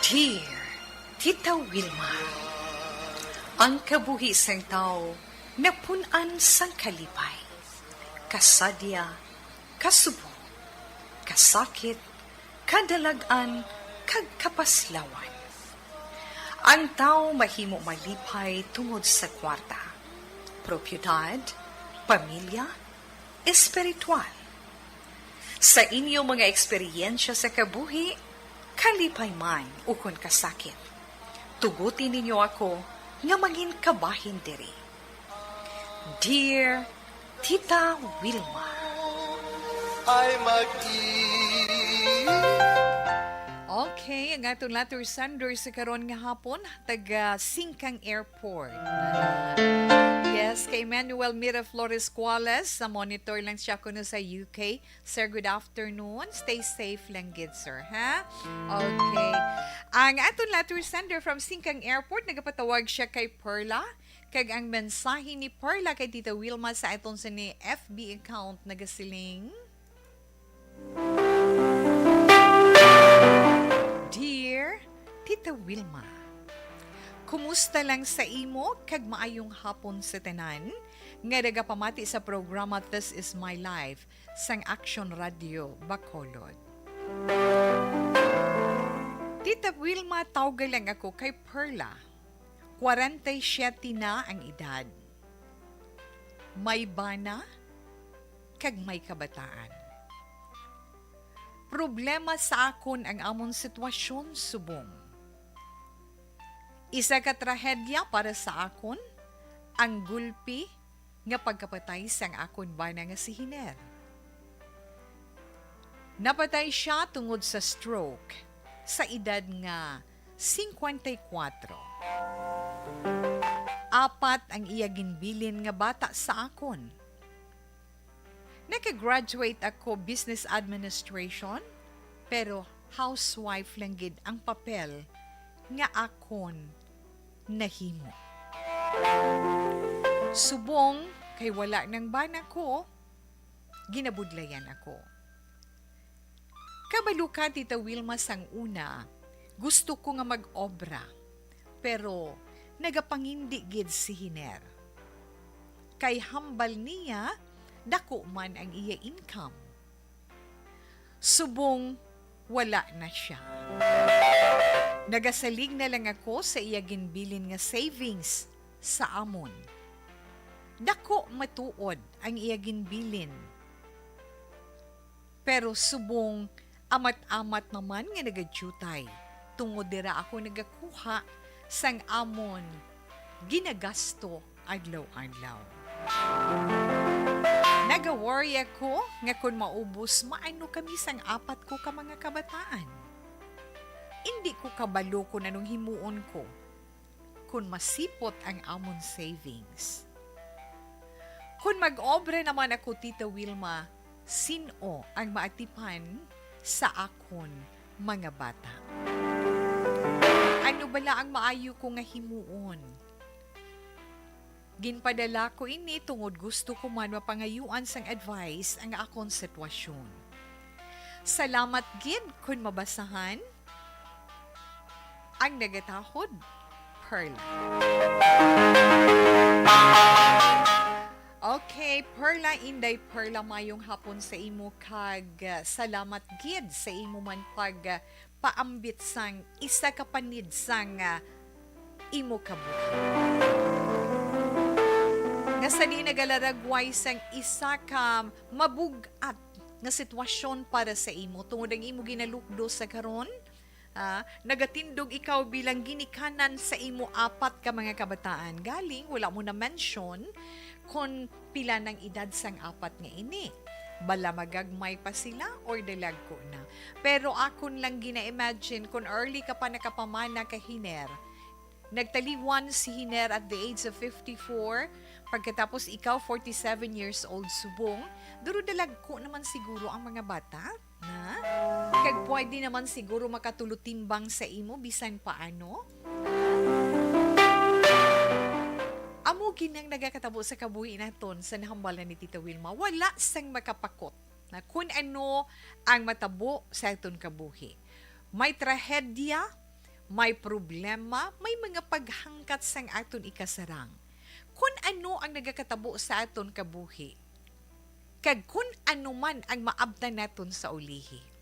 Dear Tita Wilma, ang kabuhi sang tawo napun-an sang kalipay, kasadya, kasubong, kasakit, kadalag-an, kag kapaslawan. Ang tawo mahimo malipay tungod sa kwarta, propiedad, pamilya, espiritual. Sa inyo mga eksperyensya sa kabuhi, kalipay man ukon kasakit, tuguti ninyo ako nga mangin kabahin diri. Dear Tita Wilma. Ay mag-i- Okay, ang aton letter sender sa karon nga hapon, taga Singkang Airport. Yes, kay Emmanuel Miraflores Cuales, sa monitor lang siya kuno sa U K. Sir, good afternoon. Stay safe lang gid, sir, ha? Okay. Ang aton letter sender from Singkang Airport, nagapatawag siya kay Perla. Kag ang mensahe ni Perla kay Tita Wilma sa aton sini F B account nagasiling, "Dear Tita Wilma, kumusta lang sa imo kag maayong hapon sa tanan nga nagapamati sa programa This Is My Life sang Action Radio Bacolod." Tita Wilma, tawga lang ako kay Perla. Kwarenta y siyete na ang edad. May bana kag may kabataan. Problema sa akon ang amon sitwasyon subong. Isa ka trahedya para sa akon ang gulpi nga pagkapatay sang akon bana nga si Hiner. Napatay sia tungod sa stroke sa edad nga singkwenta y kuwatro. Apat ang iya ginbilin nga bata sa akon. Naka-graduate ako business administration, pero housewife lang gid ang papel nga akon nahimo. Subong kay wala nang bana ko, ginabudlayan ako. Kabalo ka, Tita Wilma, sang una, gusto ko nga mag-obra, pero nagapangindi gid si Hiner. Kay hambal niya, dako man ang iya income. Subong wala na sia. Nagasalig na lang ako sa iya ginbilin nga savings sa amon. Dako matuod ang iya ginbilin. Pero subong amat-amat naman nga nagadiyutay, tungod dira ako nagakuha sang amon ginagasto adlaw-adlaw. Nagaworry ako nga kon maubos, maano kami sang apat ko ka mga kabataan. Indi ko kabalo kon anong himuon ko kon masipot ang amon savings. Kon mag-obra naman ako, Tita Wilma, sin-o ang maatipan sa akon mga bata? Ano bala ang maayo ko nga himuon? Ginpadala ko ini tungod gusto ko man mapangayuan sang advice ang akon sitwasyon. Salamat gid kon mabasahan. Ang nagatahod, Perla. Okay, Perla, Inday Perla, mayong hapon sa imo kag, uh, salamat gid sa imo man pag, uh, paambit sang isa ka panid sang, ah, imo kabuhi. Nga sa di nagalaragway sang isa ka mabug-at nga sitwasyon para sa imo, tungod ang imo ginalukdo sa karon, Ah, nagatindog ikaw bilang ginikanan sa imo apat ka mga kabataan. Galing, wala mo na-mention kon pila nang edad sang apat nga ini. Bala magagmay pa sila or dalagko na. Pero akon lang gina-imagine kon early ka pa nakapamana kay Hiner. Nagtaliwan si Hiner at the age of fifty-four, pagkatapos ikaw forty-seven years old subong, duro dalagko naman siguro ang mga bata, na? Kag pwede naman siguro makatulutimbang sa imo bisan paano. Amo gid ang nagakatabo sa kabuhi naton sa nahambalan ni Tita Wilma. Wala sang makapakot na kun ano ang matabo sa aton kabuhi. May trahedya, may problema, may mga paghangkat sang aton ikasarang. Kun ano ang nagakatabo sa aton kabuhi, kag kun ano man ang maabtan naton sa ulihi,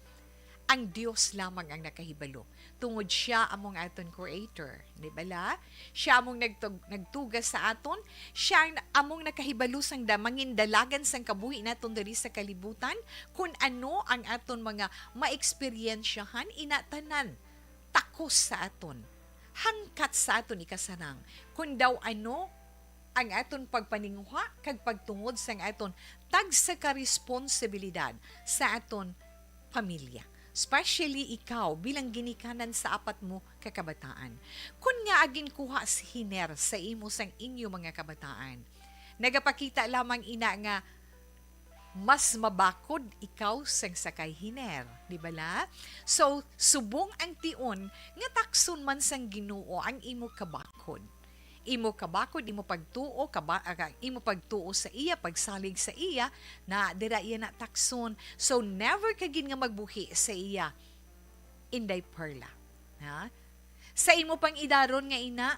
ang Dios lamang ang nakahibalo, tungod sia amo ang aton Creator, di bala? Sia among nagtug-, nagtuga sa aton, sia ang among nakahibalo sang da-, mangin dalagan sang kabuhi naton diri sa kalibutan, kun ano ang aton mga maeksperyensyahan, ina tanan takos sa aton, hangkat sa aton ikasarang, kun daw ano ang aton pagpaninguha kag pagtungod sang aton tagsa ka responsibilidad sa aton pamilya, especially ikaw bilang ginikanan sa apat mo ka kabataan. Kun ngaa ginkuha si Hiner sa imo sang inyo mga kabataan, nagapakita lamang ina nga mas mabakod ikaw sang sa kay Hiner, di bala? So, subong ang tion nga takson man sang Ginoo ang imo kabakod. Imo kabakod, imo pagtuo, kaba-, ah, imo pagtuo sa iya, pagsalig sa iya, na dira iya na takson. So, never ka gid nga magbuhi sa iya, Inday Perla. Ha? Sa imo pang idaron nga ina,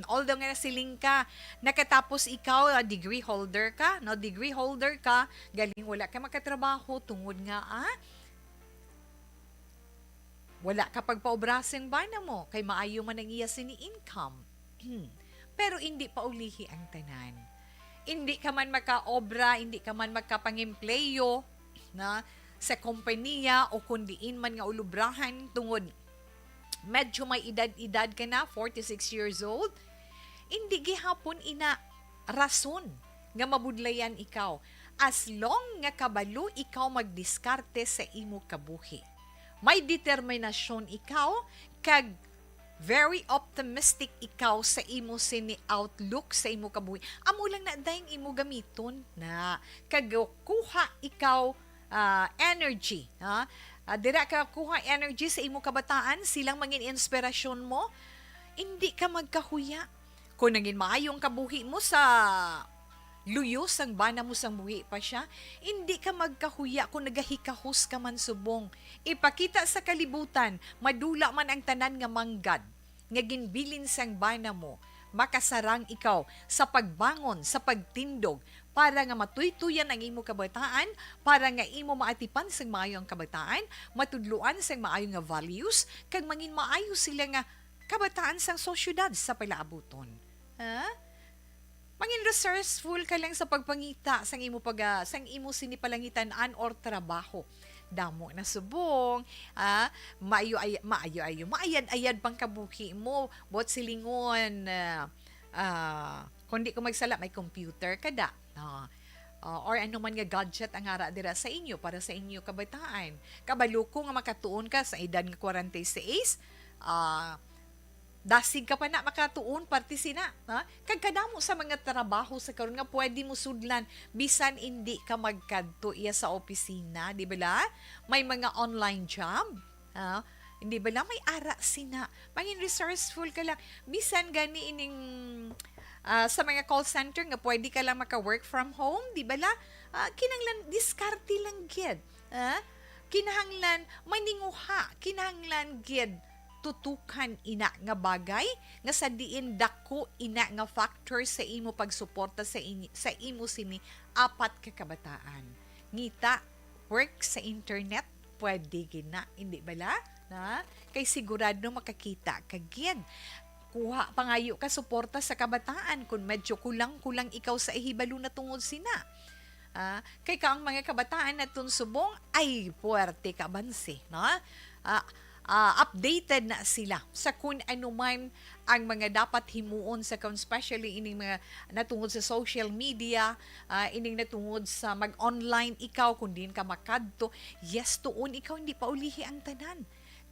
although nga nasiling ka, nakatapos ikaw, ah, degree holder ka, no? Degree holder ka, galing wala ka makatrabaho tungod nga, ah, wala ka pagpaobra sing bana mo, kay maayo man ang iya sini income. Pero indi paulihi ang tanan. Indi ka man makaobra, indi ka man makapangempleyo na sa kompanya o kun diin man nga ulubrahan, tungod medyo may edad-edad ka na, forty-six years old, indi gihapon ina rason nga mabudlayan ikaw, as long nga kabalo ikaw magdiskarte sa imo kabuhi. May determinasyon ikaw, kag very optimistic ikaw sa imo sini outlook sa imo kabuhi. Amo lang na dayang imo gamiton na, kag kuha ikaw, ah, energy, ha? Ah, dira ka kuha energy sa imo kabataan, silang mangin inspirasyon mo. Indi ka magkahuya. Kung nangin maayo ang kabuhi mo sa luyo sang bana mo sang buhi pa sia, indi ka magkahuya kung nagahikahos ka man subong. Ipakita sa kalibutan, madula man ang tanan nga manggad nga ginbilin sang bana mo, makasarang ikaw sa pagbangon, sa pagtindog, para nga matuytoyan ang imo kabataan, para nga imo maatipan sang maayo ang kabataan, matudloan sang maayo nga values, kag mangin maayo sila nga kabataan sang sosyedad sa palaabuton. Ha? Mangin resourceful ka lang sa pagpangita sang imo pag-, sang imo sini palangitan-an or trabaho. Damo na subong, ah, maayo ay-, maayo-ayo, maayad-ayad pang kabuhi mo, buot silingon, ah, ah, kung di ko magsala, may computer ka da. Ah, ah, or ano man nga gadget ang ara dira sa inyo, para sa inyo kabataan. Kabalo ko nga makatuon ka sa edad nga kwarenta y seis, ah, dasig ka pa na makatuon parte sina, ha? Kag kadamo sa mga trabaho sa karon nga pwede mo sudlan bisan indi ka magkadto iya sa opisina, di bala? May mga online job, ha? Hindi bala may ara sina? Mangin resourceful ka lang. Bisan gani ining, ah, sa mga call center nga pwede ka lang maka-work from home, di bala? Ah, kinahanglan diskarte lang gyud. Ah, kinahanglan maninguha, kinahanglan gid tutukan ina nga bagay nga sa diin dako ina nga factor sa imo pagsuporta sa ini-, sa imo sini apat ka kabataan. Ngita, work sa internet, pwede gid na, hindi bala? Na? Kay sigurado makakita ka gid. Kuha, pangayo ka suporta sa kabataan kung medyo kulang-kulang ikaw sa ihibalo na tungod sina. Ah, kay ka ang mga kabataan naton subong ay puwerte ka bansi, no? Ah, ah, updated na sila sa kun ano man ang mga dapat himuon sa kun, especially ining mga natungod sa social media, ah, ining natungod sa mag-online ikaw, kung diin ka makadto. Yes, tuon ikaw, hindi pa ulihi ang tanan.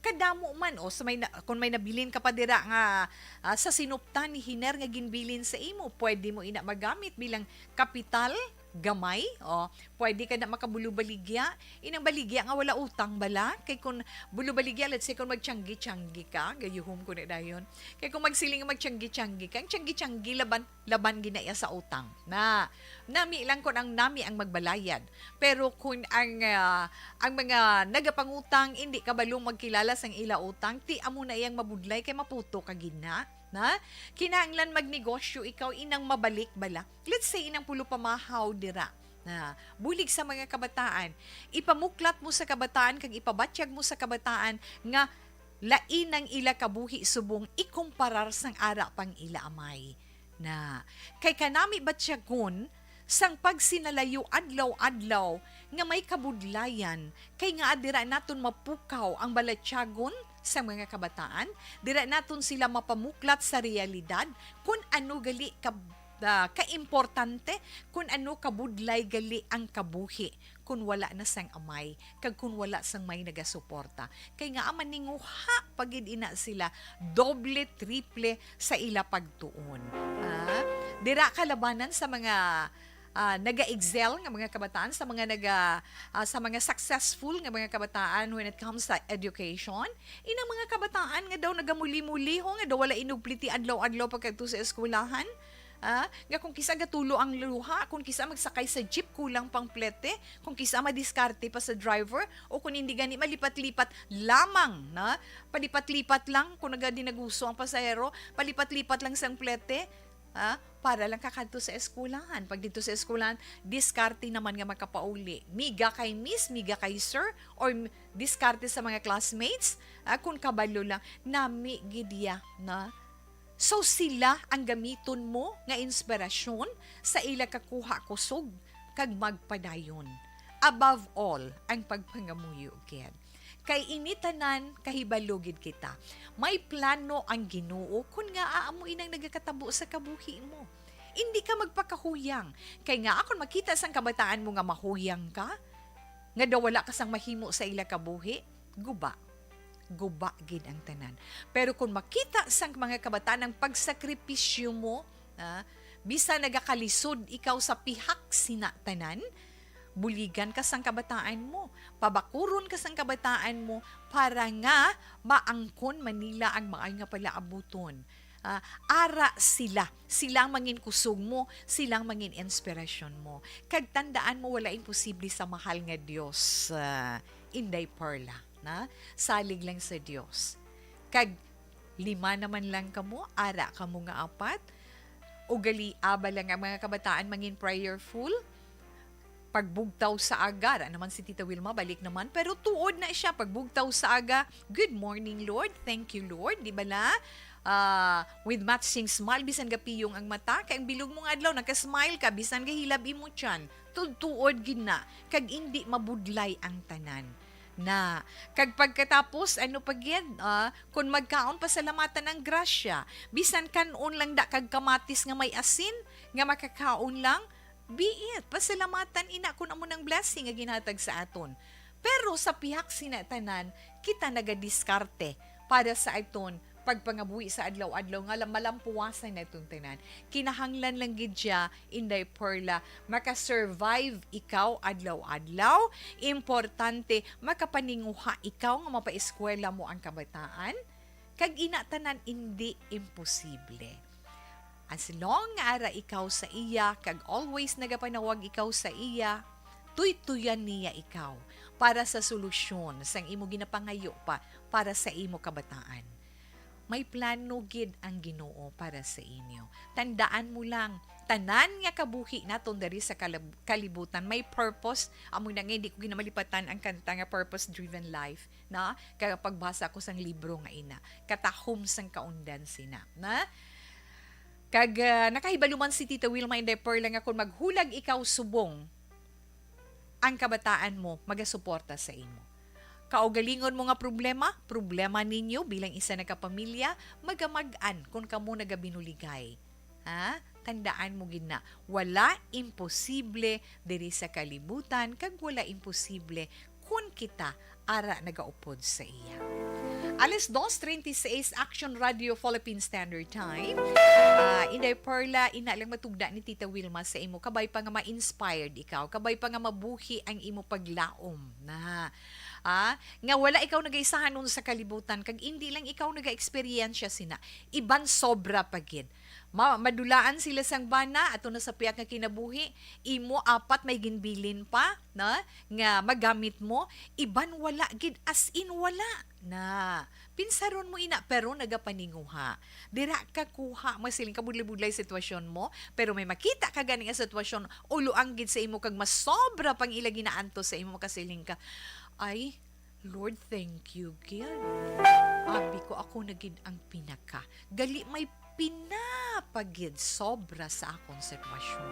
Kadamo man, o sa may na, kung may nabilin ka pa dira nga, ah, sa sinuptan ni Hiner nga ginbilin sa imo, pwede mo ina magamit bilang kapital, gamay, o pwede ka na makabulubaligya. Inang baligya nga wala utang bala, kay kung bulubaligya, let's say, kung magtiyanggi-tiyanggi ka, gayuhom ko na dayon. Kay kung magsiling nga magtiyanggi-tiyanggi ka, ang tiyanggi-tiyanggi laban, laban ginaya sa utang. Na, nami lang kung ang nami ang magbalayad. Pero kung ang, ah, ang mga nagapangutang, hindi kabalo magkilala sang ila utang, ti amo na iyang mabudlay kay maputo ka gid na. Na, kinahanglan magnegosyo ikaw, inang mabalik bala. Let's say, inang pulo pamahaw dira. Na, bulig sa mga kabataan, ipamuklat mo sa kabataan kag ipabatyag mo sa kabataan nga lain ang ila kabuhi subong ikumparar sang ara pang ila amay. Na, kay kanami batyagon sang pagsinalayo adlaw-adlaw nga may kabudlayan, kay nga dira naton mapukaw ang balatyagon sa mga kabataan, dira naton sila mapamuklat sa realidad kung ano gali ka, ah, kaimportante, kung ano kabudlay gali ang kabuhi kung wala na sang amay, kag kung wala sang may nagasuporta. Kay nga maninguha pa gid ina sila doble, triple sa ila pagtuon. Ah, dira kalabanan sa mga, ah, naga-excel nga mga kabataan, sa mga naga, ah, sa mga successful nga mga kabataan when it comes sa education. Inang mga kabataan nga daw nagamuli-muli ho, nga daw wala inupliti adlaw-adlaw pagkadto sa eskwelahan. Ah, nga kung kisa gatulo ang luha, kung kisa magsakay sa jeep, kulang pang plete, kung kisa madiskarte pa sa driver, o kung hindi gani, malipat-lipat lamang, na? Palipat-lipat lang kung nagadinaguso ang pasahero, palipat-lipat lang sang plete, ah, para lang kakadto sa eskwelahan. Pag dito sa eskwelahan, diskarte naman nga makapauli. Miga kay miss, miga kay sir, or m-, diskarte sa mga classmates, ah, kung kabalo lang, nami gid ya, na? So, sila ang gamiton mo nga inspirasyon sa ila kakuha kusog kag magpadayon. Above all, ang pagpangamuyo gid. Kay ini tanan, kahibalo gid kita. May plano ang Ginoo kun ngaa amo inang nagakatabo sa kabuhi mo. Indi ka magpakahuyang. Kay nga, akon makita sang kabataan mo nga mahuyang ka, nga daw wala ka sang mahimo sa ila kabuhi, guba. Guba gid ang tanan. Pero kung makita sang mga kabataan ang pagsakripisyo mo, ah, bisan nagakalisod ikaw sa pihak sina tanan, buligan ka sang kabataan mo, pabakuron ka sang kabataan mo para nga maangkon man nila ang maayo nga palaabuton. Ah, ara sila, silang mangin kusog mo, silang mangin inspirasyon mo. Kag tandaan mo, wala imposible sa mahal nga Dios, ah, Inday Perla, na? Salig lang sa Dios. Kag lima naman lang kamo, ara kamo nga apat. Ugalia bala nga mga kabataan mangin prayerful. Pagbugtaw sa aga, ara naman si Tita Wilma, balik naman. Pero tuod na siya, pagbugtaw sa aga, "Good morning, Lord. Thank you, Lord." Di bala? Ah, with matching smile, bisan gapiyong ang mata, kay ang bilog mo nga adlaw, naka-smile ka, bisan gahilab imo tiyan. Tuod-tuod gid na, kag indi mabudlay ang tanan. Na, kag pagkatapos, ano pa gid? Ah, kun magkaon, pasalamatan ang grasya. Bisan kan-on lang da kag kamatis nga may asin, nga makakaon lang, be it. Pasalamatan ina kun amo nang blessing nga ginhatag sa aton. Pero sa pihak sina tanan, kita nagadiskarte para sa aton pagpangabuhi sa adlaw-adlaw nga lam-, malampuwasan naton tanan. Kinahanglan lang gid siya, Inday Perla, maka-survive ikaw adlaw-adlaw. Importante, makapaninguha ikaw nga mapaeskwela mo ang kabataan. Kag ina tanan indi imposible. As long nga ara ikaw sa iya, kag always nagapanawag ikaw sa iya, tuytuyan niya ikaw para sa solusyon sang imo ginapangayo pa para sa imo kabataan. May plano gid ang Ginoo para sa inyo. Tandaan mo lang, tanan nga kabuhi naton diri sa kalab-, kalibutan may purpose. Amo na nga, hindi ko ginamalipatan ang kanta nga Purpose Driven Life, na? Kag pagbasa ko sang libro nga ina, katahom sang kaundan sina, na? Kag, ah, nakahibalo man si Tita Wilma Inday Perla nga kung maghulag ikaw subong, ang kabataan mo magasuporta sa imo. Kaugalingon mo nga problema, problema ninyo bilang isa na ka pamilya, magamag-an kon kamo nagabinuligay. Ha? Tandaan mo gid na, wala imposible diri sa kalibutan, kag wala imposible kun kita ara nagaupod sa iya. Alas dos treinta y seis, Action Radio Philippine Standard Time. Ah, Inday Perla, ina lang matugda ni Tita Wilma sa imo. Kabay pa nga ma-inspired ikaw. Kabay pa nga mabuhi ang imo paglaom na. Ah, nga wala ikaw nagaisahanon sa kalibutan, kag indi lang ikaw nagaeksperyensya sina. Iban sobra pa gid. Ma-, madulaan sila sang bana, ato na sa piyak nga kinabuhi, imo apat may ginbilin pa, na, nga magamit mo, iban wala gid, as in wala. Na, pinsaron mo ina, pero nagapaninguha. Dira ka kuha, masiling ka budlay-budlay sitwasyon mo, pero may makita ka gani nga sitwasyon, uluang gid sa imo kag masobra pang ila ginaantos sa imo, makasiling ka, "Ay, Lord, thank you gid. Abi ko, ako na gid ang pinaka. Gali may pinapagid sobra sa akong sitwasyon."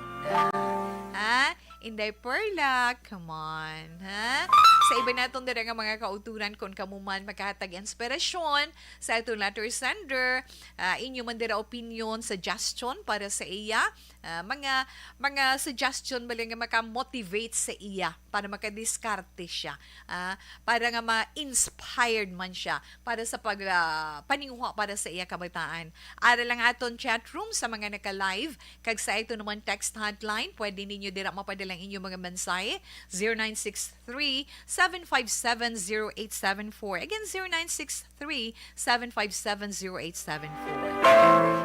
Ha? Inday Perla, come on, ha? Sa iba naton dira nga mga kauturan, kung kamo man makahatag inspirasyon sa aton letter sender, ah, inyo man dira opinion, suggestion para sa iya, ah, mga, mga suggestion bali nga maka-motivate sa iya para makadiskarte siya, ah, para nga ma-inspired man siya para sa pag, ah, paninguha para sa iya kabataan. Ara lang aton chat room sa mga naka-live, kag sa ito naman text hotline, pwede ninyo dira mapadala ang inyong mga mensahe, zero nine six three, seven five seven, zero eight seven four. Again, zero nine six three, seven five seven, zero eight seven four.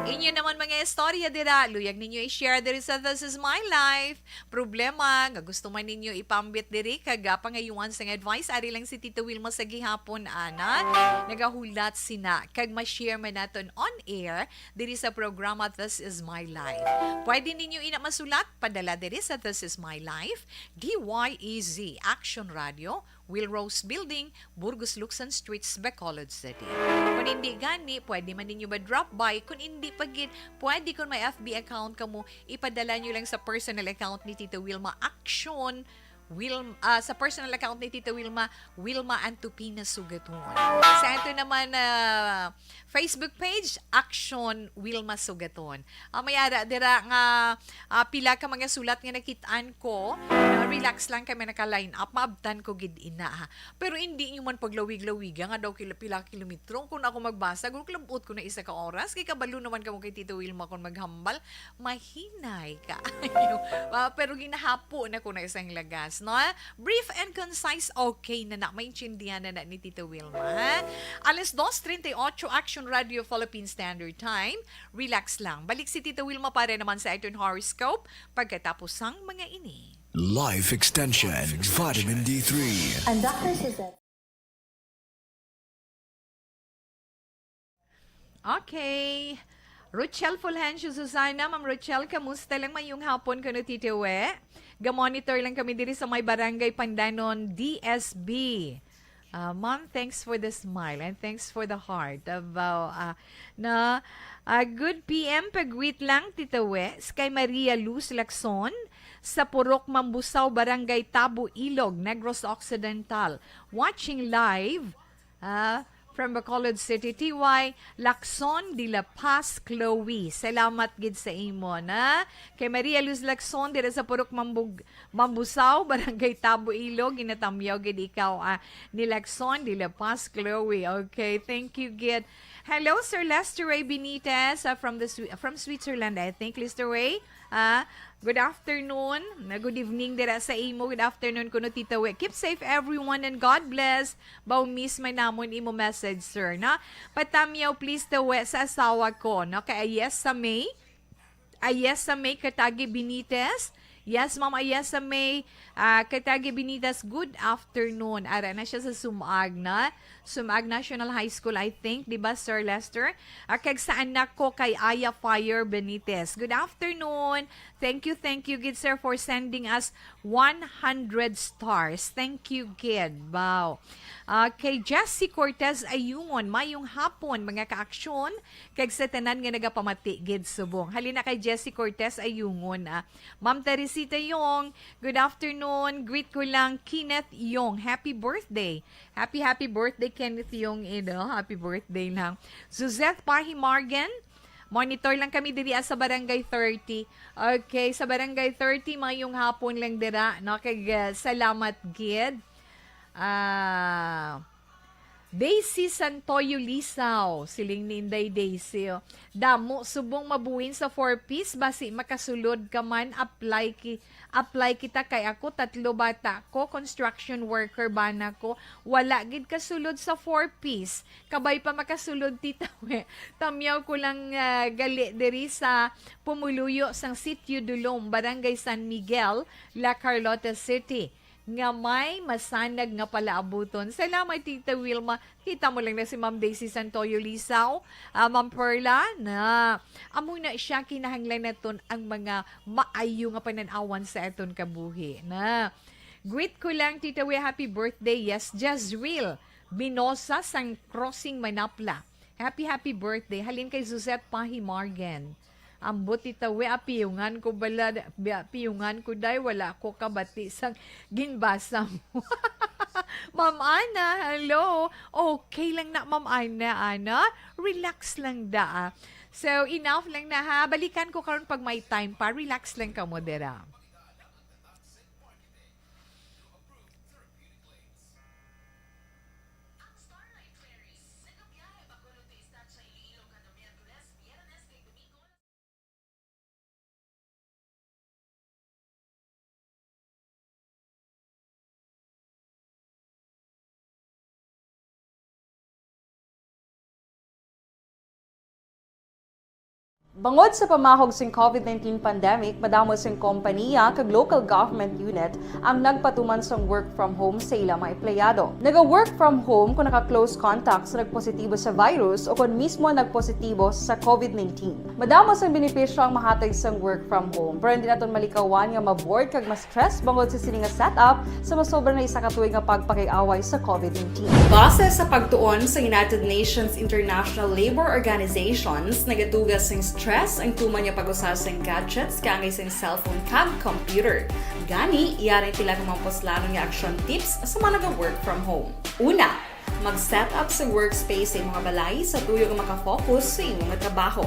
Inyo naman mga istorya dira, luyag ninyo i-share diri sa This Is My Life. Problema nga gusto man ninyo ipambit diri kag, ah, pangayuan sang advice, ari lang si Tita Wilma sa gihapon, ana. Nagahulat sina kag ma-share man naton on air diri sa programa This Is My Life. Pwede ninyo ina masulat, padala diri sa This Is My Life, D Y E Z, Action Radio, Will Rose Building, Burgos Luxon Streets, Bacolod City. Kung hindi gani, pwede man ninyo ma-drop by. Kung hindi pa gid, pwede kung may F B account kamo, ipadala nyo lang sa personal account ni Tita Wilma, Action Wilm-, ah, sa personal account ni Tita Wilma, Wilma Antupina Sugaton. Sa ato naman, ah, Facebook page, Action Wilma Sugaton. Ah, may ara dira nga, ah, pila ka mga sulat nga nakit-an ko. Ah, relax lang kay may naka-line up, maabtan ko gid ina, ha. Pero hindi nyo man paglawig-lawiga nga daw kila, pila ka kilometro. Kung ako magbasa, gulklabot ko na isa ka oras, kay kabalo naman kamo kay Tita Wilma kung maghambal, mahinay ka. Ah, pero ginahapo na ko na isang lagas, no? Brief and concise, okay na na, maintindihan na na ni Tita Wilma, ha? Alas dos treinta y ocho, Action Radio Philippine Standard Time. Relax lang. Balik si Tita Wilma para naman sa aton horoscope pagkatapos sang mga ini. Life Extension, Vitamin D three. And Doctor Suzette. Okay. Rochelle Fulgencio Susana, Ma'am Rochelle, kamusta lang? Mayong hapon kuno, Tita We. Ga-monitor lang kami diri sa may Barangay Pandanon, D S B. Ah, Ma'am, thanks for the smile and thanks for the heart. Abaw, ah, na, ah, good P M, pag-greet lang, Tita We, kay Maria Luz Lacson, sa Purok Mambusao, Barangay Tabo, Ilog, Negros Occidental. Watching live, ah, from Bacolod City, T Y Lacson de la Paz Chloe. Salamat gid sa imo, na. Kay Maria Luz Lacson, dira sa Purok Mambug-, Mambusao, Barangay Tabo, Ilog, ginatamyaw gid ikaw, ah, ni Lacson de la Paz Chloe. Okay, thank you gid. Hello, Sir Lester Ray Benitez, ah, from the Swi-, from Switzerland, I think, Lester Ray. Ah, good afternoon. Na, good evening dira sa imo. Good afternoon kuno, Tita We. Keep safe, everyone, and God bless. Baw, miss man namon imo message, sir, na. Patamyaw, please, Tita We, sa asawa ko, no? Kay Ayesa May. Ayesa May Katagi Benitez. Yes, Ma'am Ayesa May, ah, Katagi Benitez, good afternoon. Ara na siya sa Sumag, na. Sumag National High School, I think, di ba, Sir Lester? Ah, kag sa anak ko kay Aya Fire Benitez. Good afternoon. Thank you, thank you, good sir, for sending us one hundred stars. Thank you, gid. Wow. Ah, kay Jessie Cortez Ayungon, mayong hapon, mga kaaksyon, kag sa tanan nga nagapamati gid subong. Halina kay Jessie Cortez Ayungon, ah. Ma'am Teresita Yong, good afternoon. Yun, greet ko lang Kenneth Yong. Happy birthday. Happy, happy birthday, Kenneth Yong, you know. Happy birthday lang. Suzette Pahi Morgan, monitor lang kami diri, ah, sa Barangay thirty. Okay, sa Barangay thirty, mayong hapon lang dira, no? Kag, ah, salamat gid. Ah, Daisy Santoyo Lisaw, siling ni Inday Daisy, oh. Damo subong mabuin sa four Ps, basi makasulod ka man, apply ki-, apply kita kay ako tatlo bata ko, construction worker bana ko, wala gid kasulod sa four Ps. Kabay pa makasulod, Tita We. Tamyaw ko lang, ah, gali diri sa pumuluyo sang Sitio Dulom, Barangay San Miguel, La Carlota City, nga may masanag nga palaabuton. Salamat, Tita Wilma. Kita mo lang na si Ma'am Daisy Santoyo Lisaw, ah, Ma'am Perla, na amo na siya, kinahanglan naton ang mga maayo nga panan-awan sa aton kabuhi, na. Greet ko lang, Tita We, happy birthday. Yes, Jezreel Binosa sang Crossing Manapla. Happy, happy birthday. Halin kay Suzette Pahi Morgan. Ambot, Tita We, apiyungan ko bala, bi-, apiyungan ko, day, wala ko kabati sang ginbasa mo. Ma'am Ana, hello. Okay lang na, Ma'am Ana, ana. Relax lang da, ah. So, enough lang na, ha. Balikan ko karon pag may time pa. Relax lang kamo dira. Bangod sa pamahog sing COVID nineteen pandemic, madamo sing kompaniya kag local government unit ang nagpatuman sang work from home sa ila mga empleyado. Naga-work from home kon naka-close contact sa nagpositibo sa virus o kon mismo nagpositibo sa COVID nineteen. Madamo sang benepisyo ang mahatag sang work from home, pero hindi naton malikawan nga ma-bored kag ma-stress bangod sa sini nga setup sa masobra na isa ka tuig nga pagpakig-away sa COVID nineteen. Base sa pagtuon sa United Nations International Labor Organizations, nagatuga sing stress ang tuman nga pag-usa sing gadgets kaangay sing cellphone kag computer. Gani, yari ang pila ka mga puslanon nga action tips sa mga naga-work from home. Una, mag-set up sa workspace sa imong balay sa tuyo nga makafocus sa imong trabaho.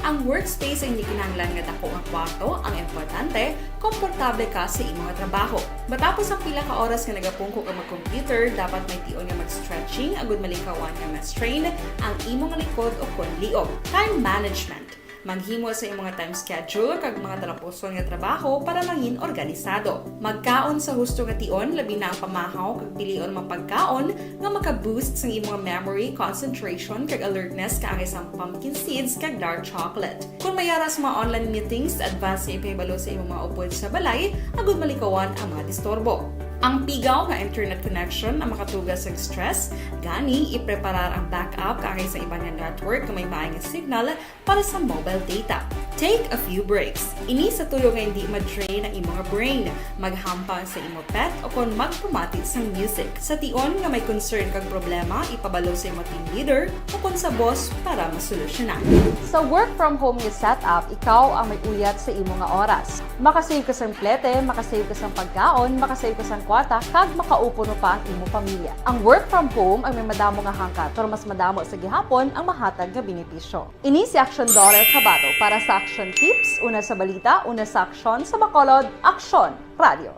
Ang workspace ay hindi kinahanglan nga dako nga kwarto ang importante, komportable ka sa imong trabaho. Matapos ang pila ka oras nga nagapungko ka mag-computer, dapat may tion nga mag-stretching agud malikawan nga ma-strain ang imong likod o kon liog. Time management. Maghimo sa imong time schedule kag mga talapuson nga trabaho para mangin organisado. Magkaon sa husto nga tion, labi na ang pamahaw kag pilion mga pagkaon nga maka-boost sang imong memory, concentration, kag alertness kaangay sang pumpkin seeds kag dark chocolate. Kon may ara sa mga online meetings, advance nga ipahibalo sa imong mga upod sa balay agud malikawan ang mga disturbo. Ang pigaw nga internet connection ang makatuga sang stress, gani ipreparar ang backup kaangay sa iban nga network nga may maayo nga signal para sa mobile data. Take a few breaks. Ini sa tuyo nga hindi ma-drain ang imong brain. Maghampang sa imo pet o kon magpamati sang music. Sa tion nga may concern kag problema, ipabalo sa imo team leader o kon sa boss para masolusyonan. Sa work from home nga setup, ikaw ang may uyat sa imo nga oras. Makasave ka sang plete, makasave ka sang pagkaon, makasave ka sang kwarta, kag makaupod pa ang imo pamilya. Ang work from home ang may madamo nga hangkat, pero mas madamo sa gihapon ang mahatag nga benepisyo. Ini si Aksyon Daughter Kabato para sa Aksyon Tips, una sa balita, una sa aksyon, sa Bacolod, Aksyon Radio.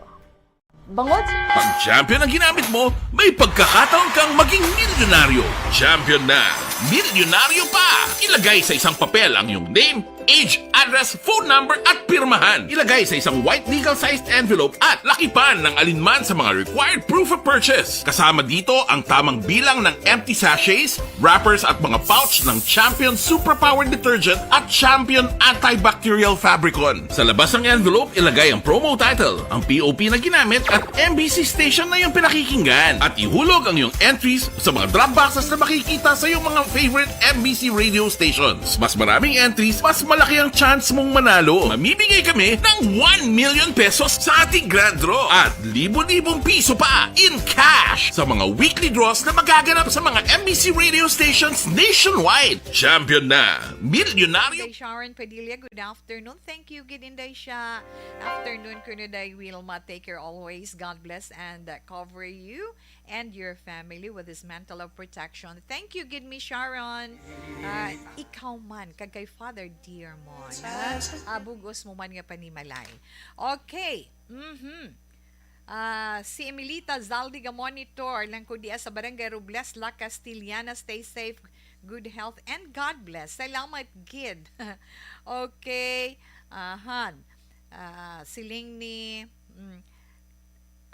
Bangod sa Pag champion ang ginamit mo, may pagkakataon kang maging milyonaryo. Champion na, milyonaryo pa! Ilagay sa isang papel ang iyong name, age, address, phone number, at pirmahan. Ilagay sa isang white legal-sized envelope at lakipan ng alinman sa mga required proof of purchase. Kasama dito ang tamang bilang ng empty sachets, wrappers at mga pouch ng Champion Superpower Detergent at Champion Antibacterial Fabricon. Sa labas ng envelope, ilagay ang promo title, ang P O P na ginamit at M B C station na iyong pinakikinggan. At ihulog ang iyong entries sa mga drop boxes na makikita sa iyong mga favorite M B C radio stations. Mas maraming entries, mas Laki ang chance mong manalo. Mamimigay kami ng one million pesos sa ating grand draw at libo-libong piso pa in cash sa mga weekly draws na magaganap sa mga M B C radio stations nationwide. Champion na! Milyonaryo! Inday Sharon Padilla, good afternoon. Thank you, good Inday Sha. Afternoon, kuno Day Wilma. Take care always. God bless and uh, cover you and your family with His mantle of protection. Thank you, good Miss Sharon. Uh, ikaw man, kag kay Father Dearmon. Ha? Ah, bugos mo man nga panimalay. Okay. Mhm. Ah, si Emilita Zaldiga Monitor lang ko diya sa Barangay Robles, La Castellana. Stay safe, good health, and God bless. Salamat, gid. Okay. Ahan. Ah, siling ni, mm,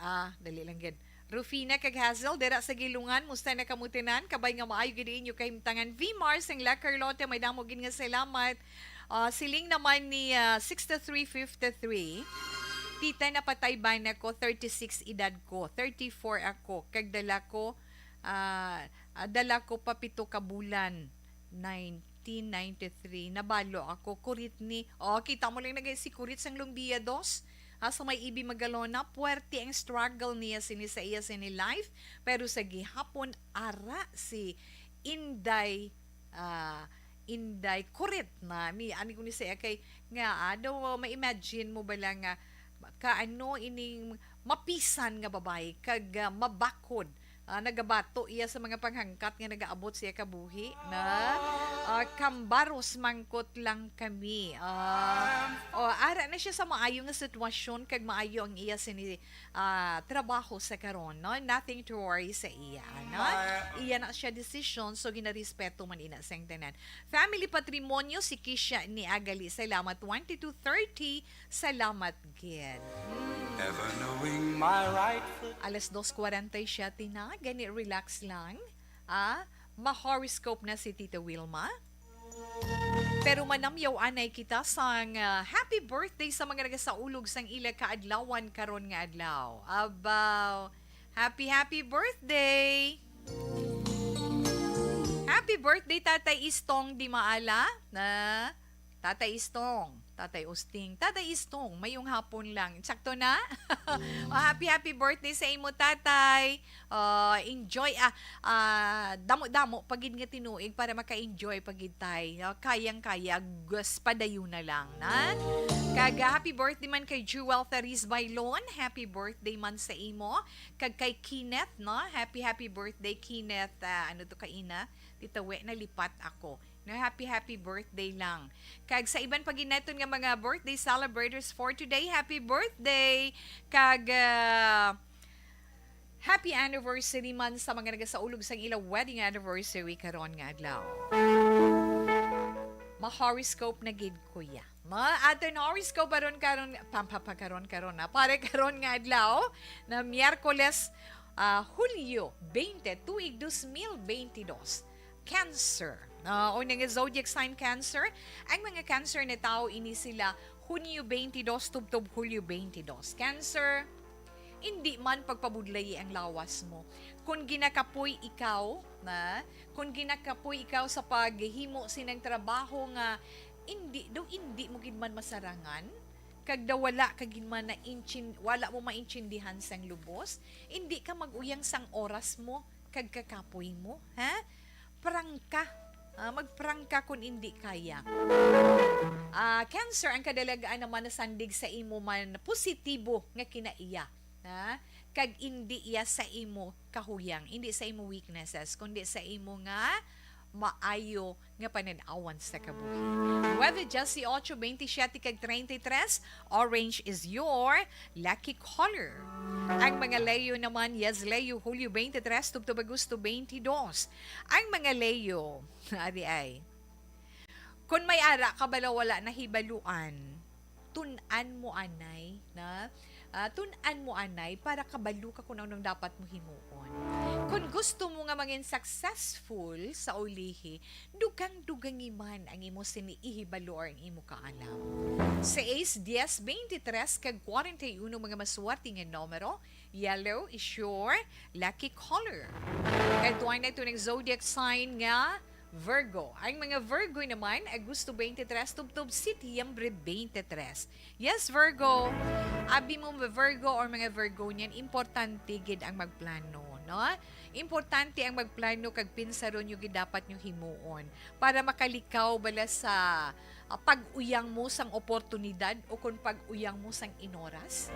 ah, dali lang gid. Rufina kag Hazel, dira sa Gilungan, musta na kamo tanan? Kabay nga maayo gid inyo kahimtangan. V Mars ang La Carlota, may damo gid nga salamat. Ah, siling naman ni ah, sixty-three fifty-three, Tita, napatay ba na ko? Thirty-six edad ko, thirty-four ako, kag dala ko, ah, ah, dala ko pa pito ka bulan, nineteen ninety-three. Nabalo ako, kurit ni, oh, kita mo lang nagay si kurit sang Lumbia Dos. Ah, sa may Ibi Magalona, puwerte ang struggle niya sini sa iya sini life, pero sa gihapon ara si Inday, ah, Inday kurit na mi, ani ko ni sa iya kay nga, ah, daw ma-imagine mo ba lang nga ka ano ining mapisan nga babayi kag ah, mabakod. Ah, nagabato iya sa mga panghangkat nga nagaabot siya kabuhi na ah, kambaros mangkot lang kami. Ah, oh, ara na siya sa maayo nga sitwasyon kag maayo ang iya sini ah, trabaho sa karon, no? Nothing to worry sa iya, no? Iya na siya decision, so ginarespeto man ina sa tanan. Family patrimonyo si Kisha ni Agali. Salamat twenty-two thirty. Salamat gid. Mm. Ever knowing my right foot. Alas dos kwarenta y siyete na, gani relax lang. Ah, ma-horoscope na si Tita Wilma. Pero manamyaw anay kita sang ah, happy birthday sa mga nagasaulog sang ila kaadlawan karon nga adlaw. Abaw, happy happy birthday! Happy birthday, Tatay Istong Dimaala. Na Tatay Istong, Tatay Usting, Tatay Istong, mayong hapon lang. Sakto na? Oh, happy, happy birthday sa imo, Tatay. Ah, enjoy, ah, ah, damo-damo pagid nga tinuig para maka-enjoy pagid tay. Oh, kayang-kaya, gus padayon na lang na. Kag ah, happy birthday man kay Jewel Therese Bailon. Happy birthday man sa imo. Kag kay Kenneth, no? Happy, happy birthday, Kenneth. Ah, ano to kaina? Titawi, nalipat ako. No, happy, happy birthday lang. Kag sa iban pa ginaton nga mga birthday celebrators for today, happy birthday! Kag ah, happy anniversary man sa mga nagasaulog sang ilang wedding anniversary karon nga adlaw. Ma-horoscope na gid, kuya. Ma, aton horoscope karon, karon, pampapakaron, karon na. Pare, karon nga adlaw, na Miyerkules, ah, Hulyo twenty, tuig dos mil benti dos. Cancer. Ah, o nga zodiac sign Cancer, ang mga Cancer na tao ini sila Hunyo twenty-dos tubtob Hulyo twenty-dos. Cancer, hindi man pagpabudlay ang lawas mo. Kung ginakapoy ikaw, na, kung ginakapoy ikaw sa paghimo sinang trabaho nga hindi daw hindi mo gid man masarangan, kag daw wala ka gid man na intin-, wala mo maintindihan sang lubos, hindi ka mag-uyang sang oras mo kag kakapoy mo, ha? Prangka. Ah, magprangka kun indi kaya. Ah, Cancer, ang kadalagaan naman nasandig sa imo man positibo nga kinaiya, ha? Kag indi iya sa imo kahuyang, indi sa imo weaknesses, kundi sa imo nga maayo nga panan-awan sa kabuhi. Nueve, dieciocho, veintisiete, kag treinta y tres, orange is your lucky color. Ang mga Leo naman, yes, Leo, Hulyo twenty-three tubtob Agosto twenty-dos. Ang mga Leo, ari ay, kung may ara ka bala wala nahibaluan, tun-an mo anay, na? Ah, tun-an mo anay para kabalo ka kung anong dapat mo himuon. Kung gusto mo nga mangin successful sa ulihi, dugang-dugangi man ang imo sini ihibalo or ang imo kaalam. Seis, dies, veintitrés, kag kwarenta y uno mga maswerte nga numero, yellow is your lucky color. Kag tuwang na ito ng zodiac sign nga Virgo. Ang mga Virgo naman, Agosto twenty-three tubtob Setyembre twenty-three. Yes, Virgo. Abi mo, mga Virgo or mga Virgonian, importante gid ang magplano, no? Importante ang magplano kag pinsaron nyo gid dapat nyo himuon para makalikaw bala sa, ah, pag-uyang mo sang oportunidad o kon pag-uyang mo sang inoras.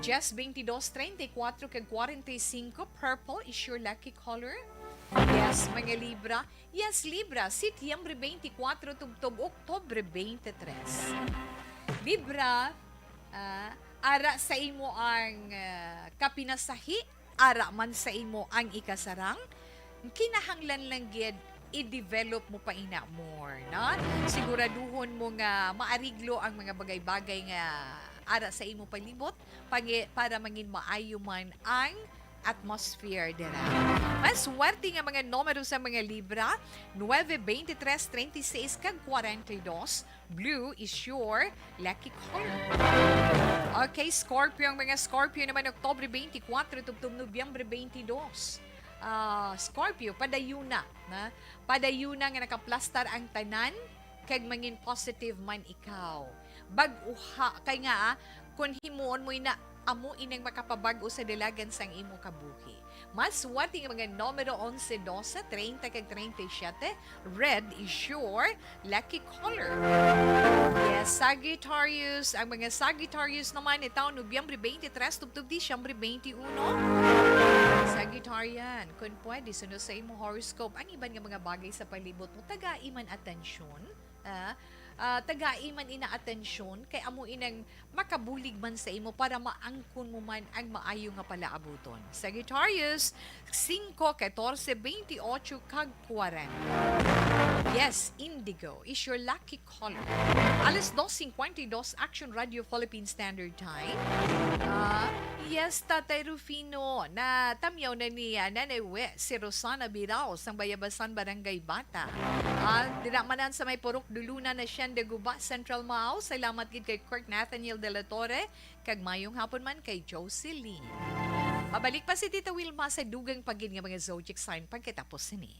Jess, twenty-two, thirty-four kag forty-five, purple is your lucky color. Yes, mga Libra. Yes, Libra, Setyembre twenty-four tubtob Oktubre twenty-three. Libra, ah, ara sa imo ang, ah, kapinasahi, ara man sa imo ang ikasarang, kinahanglan lang gid i-develop mo pa ina more, no? Siguraduhon mo nga maariglo ang mga bagay-bagay nga ara sa imo palibot pangi-, para mangin maayo man ang atmosphere dira. Mas swerte nga mga numero sa mga Libra, nuebe, twenty-three, treinta y seis, kag forty-dos. Blue is your lucky color. Okay, Scorpio. Ang mga Scorpio naman, Oktubre twenty-four tubtob Nobyembre twenty-two. Ah, Scorpio, padayuna, na? Padayuna nga nakaplastar ang tanan, kag mangin positive man ikaw. Bag-uha, kay nga, ah, kung himuon mo ina, amo inang makapabag-o sa dalagan sang imo kabuhi. Mas swerte nga mga numero onse, dose, treinta, kag treinta y siete. Red is your lucky color. Yes, Sagittarius. Ang mga Sagittarius naman, itaw Nobyembre twenty-three tubtob Disyembre twenty-uno. Sagittarian, kung pwede, suno sa imo horoscope, ang iban nga mga bagay sa palibot mo, tagai man atensyon. Ah, ah, tagai man ina atensyon, kay amo inang makabulig man sa imo para maangkon mo man ang maayo nga palaabuton. Sagittarius, singko, katorse, bentiocho, kag kwarenta. Yes, indigo is your lucky color. Alas dos cincuenta y dos, Action Radio Philippine Standard Time. Ah, yes, Tatay Rufino, natamyaw na ni, ah, Nanay We, si Rosana Birao, sang Bayabasan, Barangay Bata. Ah, dira manan sa may Purok Duluna, Hacienda Guba, Central Mao. Salamat gid kay Kurt Nathaniel de la Torre, kag mayong hapon man kay Jocelyn. Mabalik pa si Tita Wilma sa dugang pa gid nga mga zodiac sign pagkatapos sini.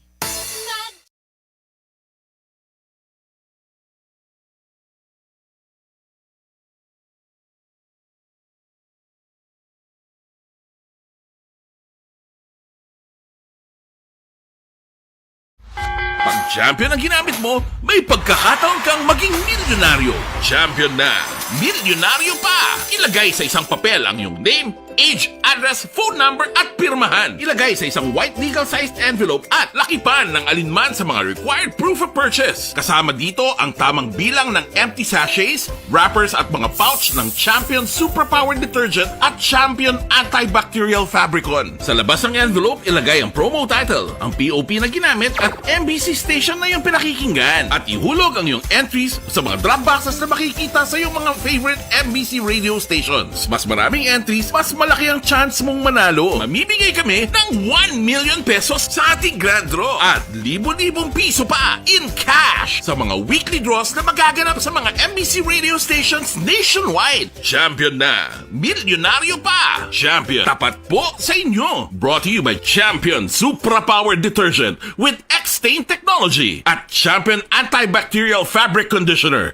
Pag champion ang ginamit mo, may pagkakataon kang maging milyonaryo. Champion na, milyonaryo pa! Ilagay sa isang papel ang iyong name, age, address, phone number, at pirmahan. Ilagay sa isang white legal-sized envelope at lakipan ng alinman sa mga required proof of purchase. Kasama dito ang tamang bilang ng empty sachets, wrappers, at mga pouch ng Champion Suprapower Detergent at Champion Antibacterial Fabricon. Sa labas ng envelope, ilagay ang promo title, ang P O P na ginamit, at M B C station na iyong pinakikinggan. At ihulog ang iyong entries sa mga drop boxes na makikita sa iyong mga favorite M B C radio stations. Mas maraming entries, mas malaki ang chance mong manalo. Mamimigay kami ng one million pesos sa ating grand draw at libo-libong piso pa in cash sa mga weekly draws na magaganap sa mga M B C radio stations nationwide. Champion na! Milyonaryo pa! Champion, tapat po sa inyo! Brought to you by Champion Supra Power Detergent with X-Stain Technology at Champion Antibacterial Fabric Conditioner.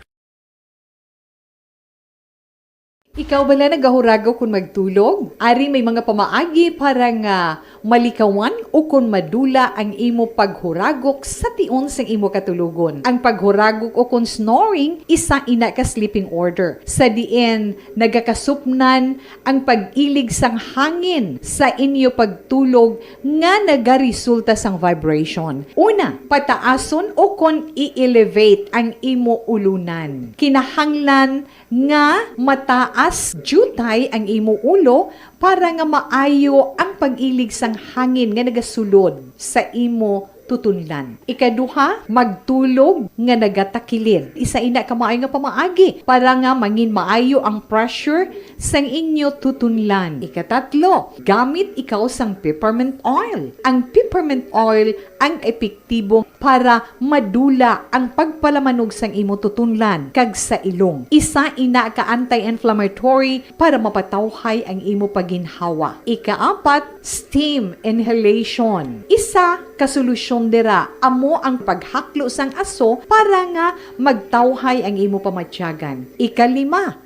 Ikaw bala nagahuragok kon magtulog? Ari may mga pamaagi para nga malikawan o kon madula ang imo paghuragok sa tion sang imo katulogon. Ang paghuragok o kon snoring, isa ina ka sleeping order, sa diin nagakasupnan ang pag-ilig sang hangin sa inyo pagtulog nga nagaresulta sang vibration. Una, pataason o kon i-elevate ang imo ulunan. Kinahanglan nga mataas diutay ang imo ulo para nga maayo ang pag-ilig sang hangin nga nagasulod sa imo tutunlan. Ikaduha, magtulog nga nagatakilid. Isa ina ka maayo nga pamaagi para nga mangin maayo ang pressure sang inyo tutunlan. Ikatatlo, gamit ikaw sang peppermint oil. Ang peppermint oil ang epektibo para madula ang pagpalamanog sang imo tutunlan kag sa ilong. Isa ina ka anti-inflammatory para mapatawhay ang imo pagginhawa. Ikaapat, steam inhalation. Isa ka solusyon Dira, amo ang paghaklo sang aso para nga magtawhay ang imo pamatyagan. Ikalima,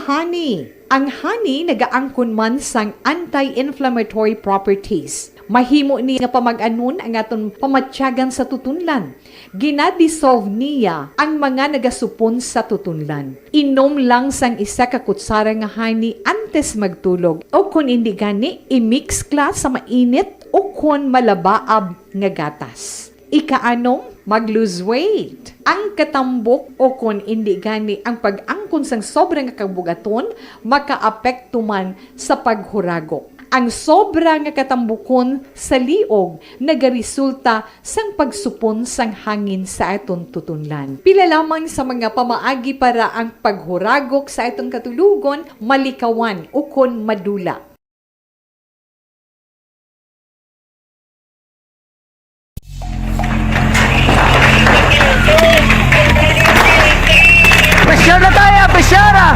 honey. Ang honey nagaangkon man sang anti-inflammatory properties. Mahimo ni nga pamag-anon ang aton pamatyagan sa tutunlan. Gina-dissolve niya ang mga nagasupon sa tutunlan. Inom lang sang isa ka kutsara nga honey antes magtulog, o kon indi gani, i-mix lang sa mainit o kon malabaab nga gatas. Ikaanom, mag-lose weight. Ang katambok o kon indi gani ang pag-angkon sang sobra nga kabugaton makaapekto man sa paghuragok. Ang sobra nga katambukon sa liog nagaresulta sang pagsupon sang hangin sa aton tutunlan. Pila lamang sa mga pamaagi para ang paghuragok sa aton katulogon malikawan ukon madula. Pressure na tayo! Pressure na!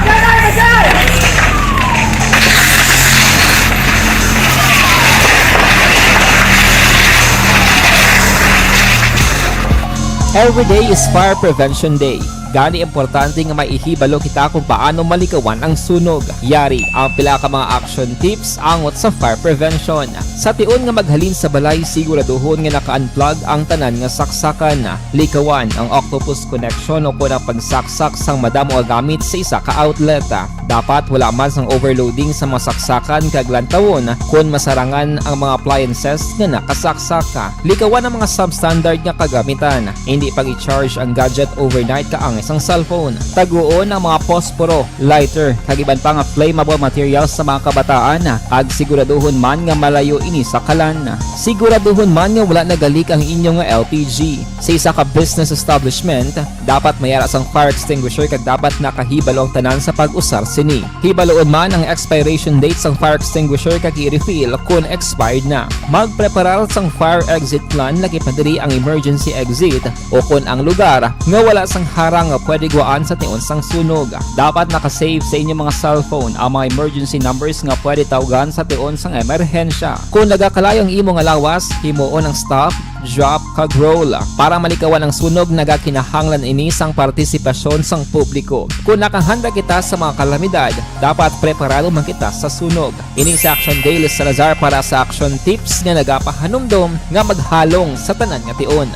Every day is Fire Prevention Day. Gani, importante nga may ihibalo kita kung paano malikawan ang sunog. Yari ang pila ka mga action tips angot sa fire prevention. Sa tion nga maghalin sa balay, siguraduhon nga naka-unplug ang tanan nga saksakan. Likawan ang octopus connection o kon ang pagsaksak sang madamo nga gamit sa isa ka outlet. Dapat wala man sang overloading sa mga saksakan kag lantawon kon masarangan ang mga appliances nga nakasaksak. Likawan ang mga substandard nga kagamitan. Indi pag-i-charge ang gadget overnight kaangay sang cellphone. Taguon ang mga posporo, lighter, kag iban pa nga flammable materials sa mga kabataan, kag siguraduhon man nga malayo ini sa kalan. Siguraduhon man nga wala nagalik ang inyo nga L P G. Sa isa ka business establishment, dapat may ara sang fire extinguisher kag dapat nakahibalo ang tanan sa pag-usar sini. Hibaloon man ang expiration date sang fire extinguisher kag i-refill kon expired na. Magpreparar sang fire exit plan, lakip na diri ang emergency exit o kon ang lugar nga wala sang harang nga pwede gwaan sa tion sang sunog. Dapat naka-save sa inyo mga cellphone ang mga emergency numbers nga pwede tawgan sa tion sang emerhensya. Kon nagakalayo ang imo nga lawas, himuon ang stop, drop, kag roll. Para malikawan ang sunog, nagakinahanglan ini sang partisipasyon sang publiko. Kon nakahanda kita sa mga kalamidad, dapat preparado man kita sa sunog. Ini si Action Daily Salazar para sa Action Tips nga nagapahanumdom nga maghalong sa tanan nga tion.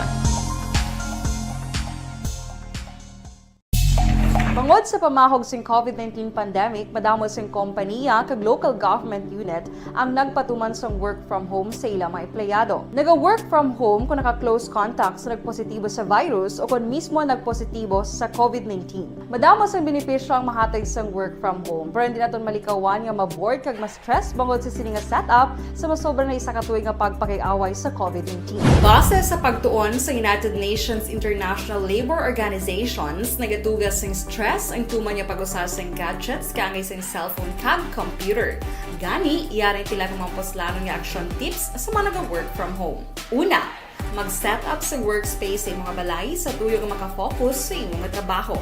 Bangod sa pamahog sing COVID nineteen pandemic, madamo sing kompanya kag local government unit ang nagpatuman sang work from home sa ila mga empleyado. Naga-work from home kung naka-close contact sa nagpositibo sa virus o kon mismo nagpositibo sa COVID nineteen. Madamo sang benepisyo ang mahatag sang work from home, pero hindi naton malikawan nga ma-bored kag ma-stress bangod sa sini nga setup sa masobra na isa ka tuig nga pagpakig-away sa COVID nineteen. Base sa pagtuon sa United Nations International Labour Organizations, nagatuga sing stress ang tuman nga pag-usar sing gadgets kaangay sing cellphone kag computer. Gani, yari ang pila ka mga puslanon nga action tips sa mga naga-work from home. Una, mag-set up sa workspace sa imo nga balay sa tuyo nga maka-focus sa imo nga trabaho.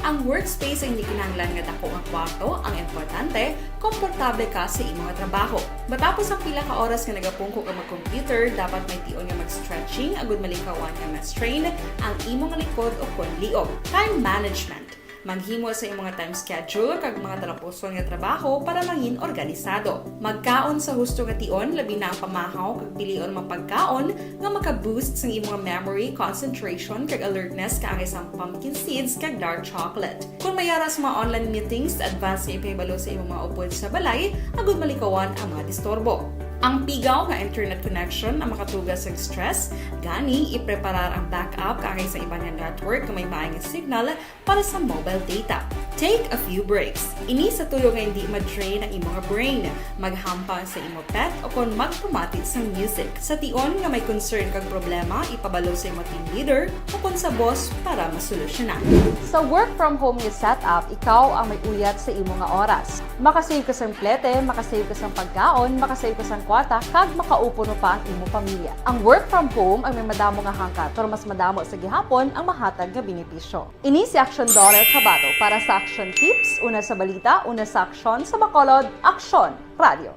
Ang workspace ay hindi kinahanglan nga dako nga kwarto, ang importante, komportable ka sa imo nga trabaho. Matapos ang pila ka oras nga nagapungko ka mag-computer, dapat may tion nga mag-stretching agud malikawan nga ma-strain ang imo nga likod o kon liog. Time management. Maghimo sa imo nga time schedule kag mga talapuson nga trabaho para mangin organisado. Magkaon sa husto nga tion, labi na ang pamahaw kag pilion mga pagkaon nga maka-boost sang imo nga memory, concentration, kag alertness kaangay sang pumpkin seeds kag dark chocolate. Kon may ara sa mga online meetings, advance nga ipahibalo sa imo mga upod sa balay agud malikawan ang mga disturbo. Ang pigaw nga internet connection ang makatuga sang stress, gani ipreparar ang backup kaangay sa iban nga network nga may maayo nga signal para sa mobile data. Take a few breaks. Ini sa tuyo nga hindi ma-drain ang imo nga brain. Maghampang sa imo pet o kon magpamati sang music. Sa tion nga may concern kag problema, ipabalo sa imo team leader o kon sa boss para masolusyonan. Sa work from home nga setup, ikaw ang may uyat sa imo nga oras. Makasave ka sang plete, makasave ka sang pagkaon, makasave ka sang kwarta, kag makaupuno pa ang imo pamilya. Ang work from home ang may madamo nga hangkat, pero mas madamo sa gihapon ang mahatag nga benepisyo. Ini si Action Dollar Tabato para sa Action Tips, una sa balita, una sa aksyon, sa Bacolod, Aksyon Radio.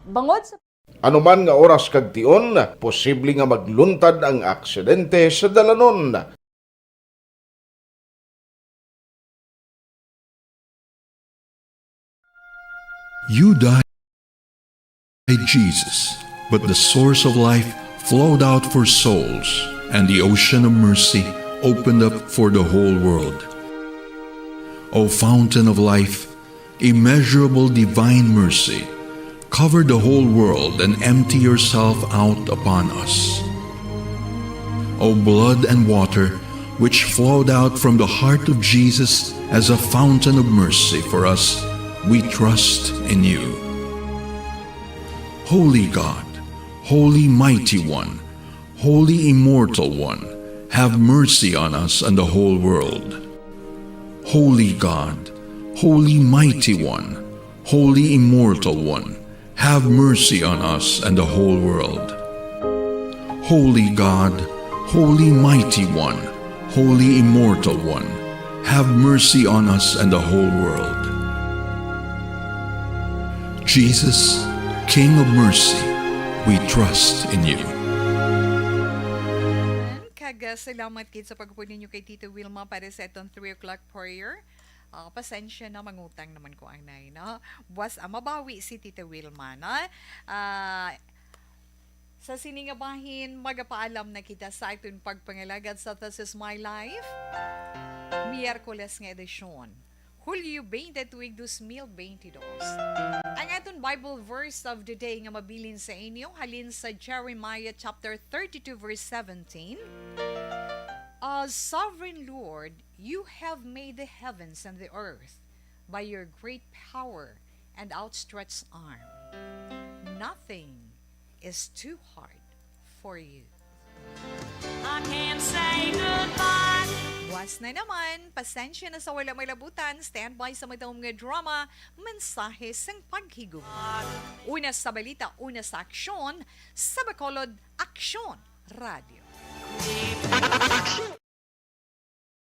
Bangod sa Ano man nga oras kag tion, posible nga magluntad ang aksidente sa dalanon. You died, Jesus, but the source of life flowed out for souls, and the ocean of mercy opened up for the whole world. O fountain of life, immeasurable divine mercy, cover the whole world and empty yourself out upon us. O blood and water, which flowed out from the heart of Jesus as a fountain of mercy for us, we trust in you. Holy God, Holy Mighty One, Holy Immortal One, have mercy on us and the whole world. Holy God, Holy Mighty One, Holy Immortal One, have mercy on us and the whole world. Holy God, Holy Mighty One, Holy Immortal One, have mercy on us and the whole world. Jesus, King of Mercy, we trust in you. Kag, ah, salamat gid sa pagpuli ninyo kay Tita Wilma para sa atong three o'clock prayer. Ah, pasensya na, mangutang naman ko anay, no? Buwas, ah, mabawi si Tita Wilma, no? Ah, sa sini nga bahin, magapaalam na kita sa aton pagpangalagad sa This Is My Life, Miyerkules nga edisyon, Hulyo twenty, tuig dos mil benti dos. Ang aton Bible verse of the day nga mabilin sa inyo halin sa Jeremiah chapter thirty-two, verse seventeen. "O sovereign Lord, you have made the heavens and the earth by your great power and outstretched arm. Nothing is too hard for you." I can't say goodbye. Buwas na naman, pasensya na sa wala may labutan. Standby sa madamo nga drama, mensahe sang paghigugma. Una sa balita, una sa aksyon, sa Bacolod Aksyon Radio.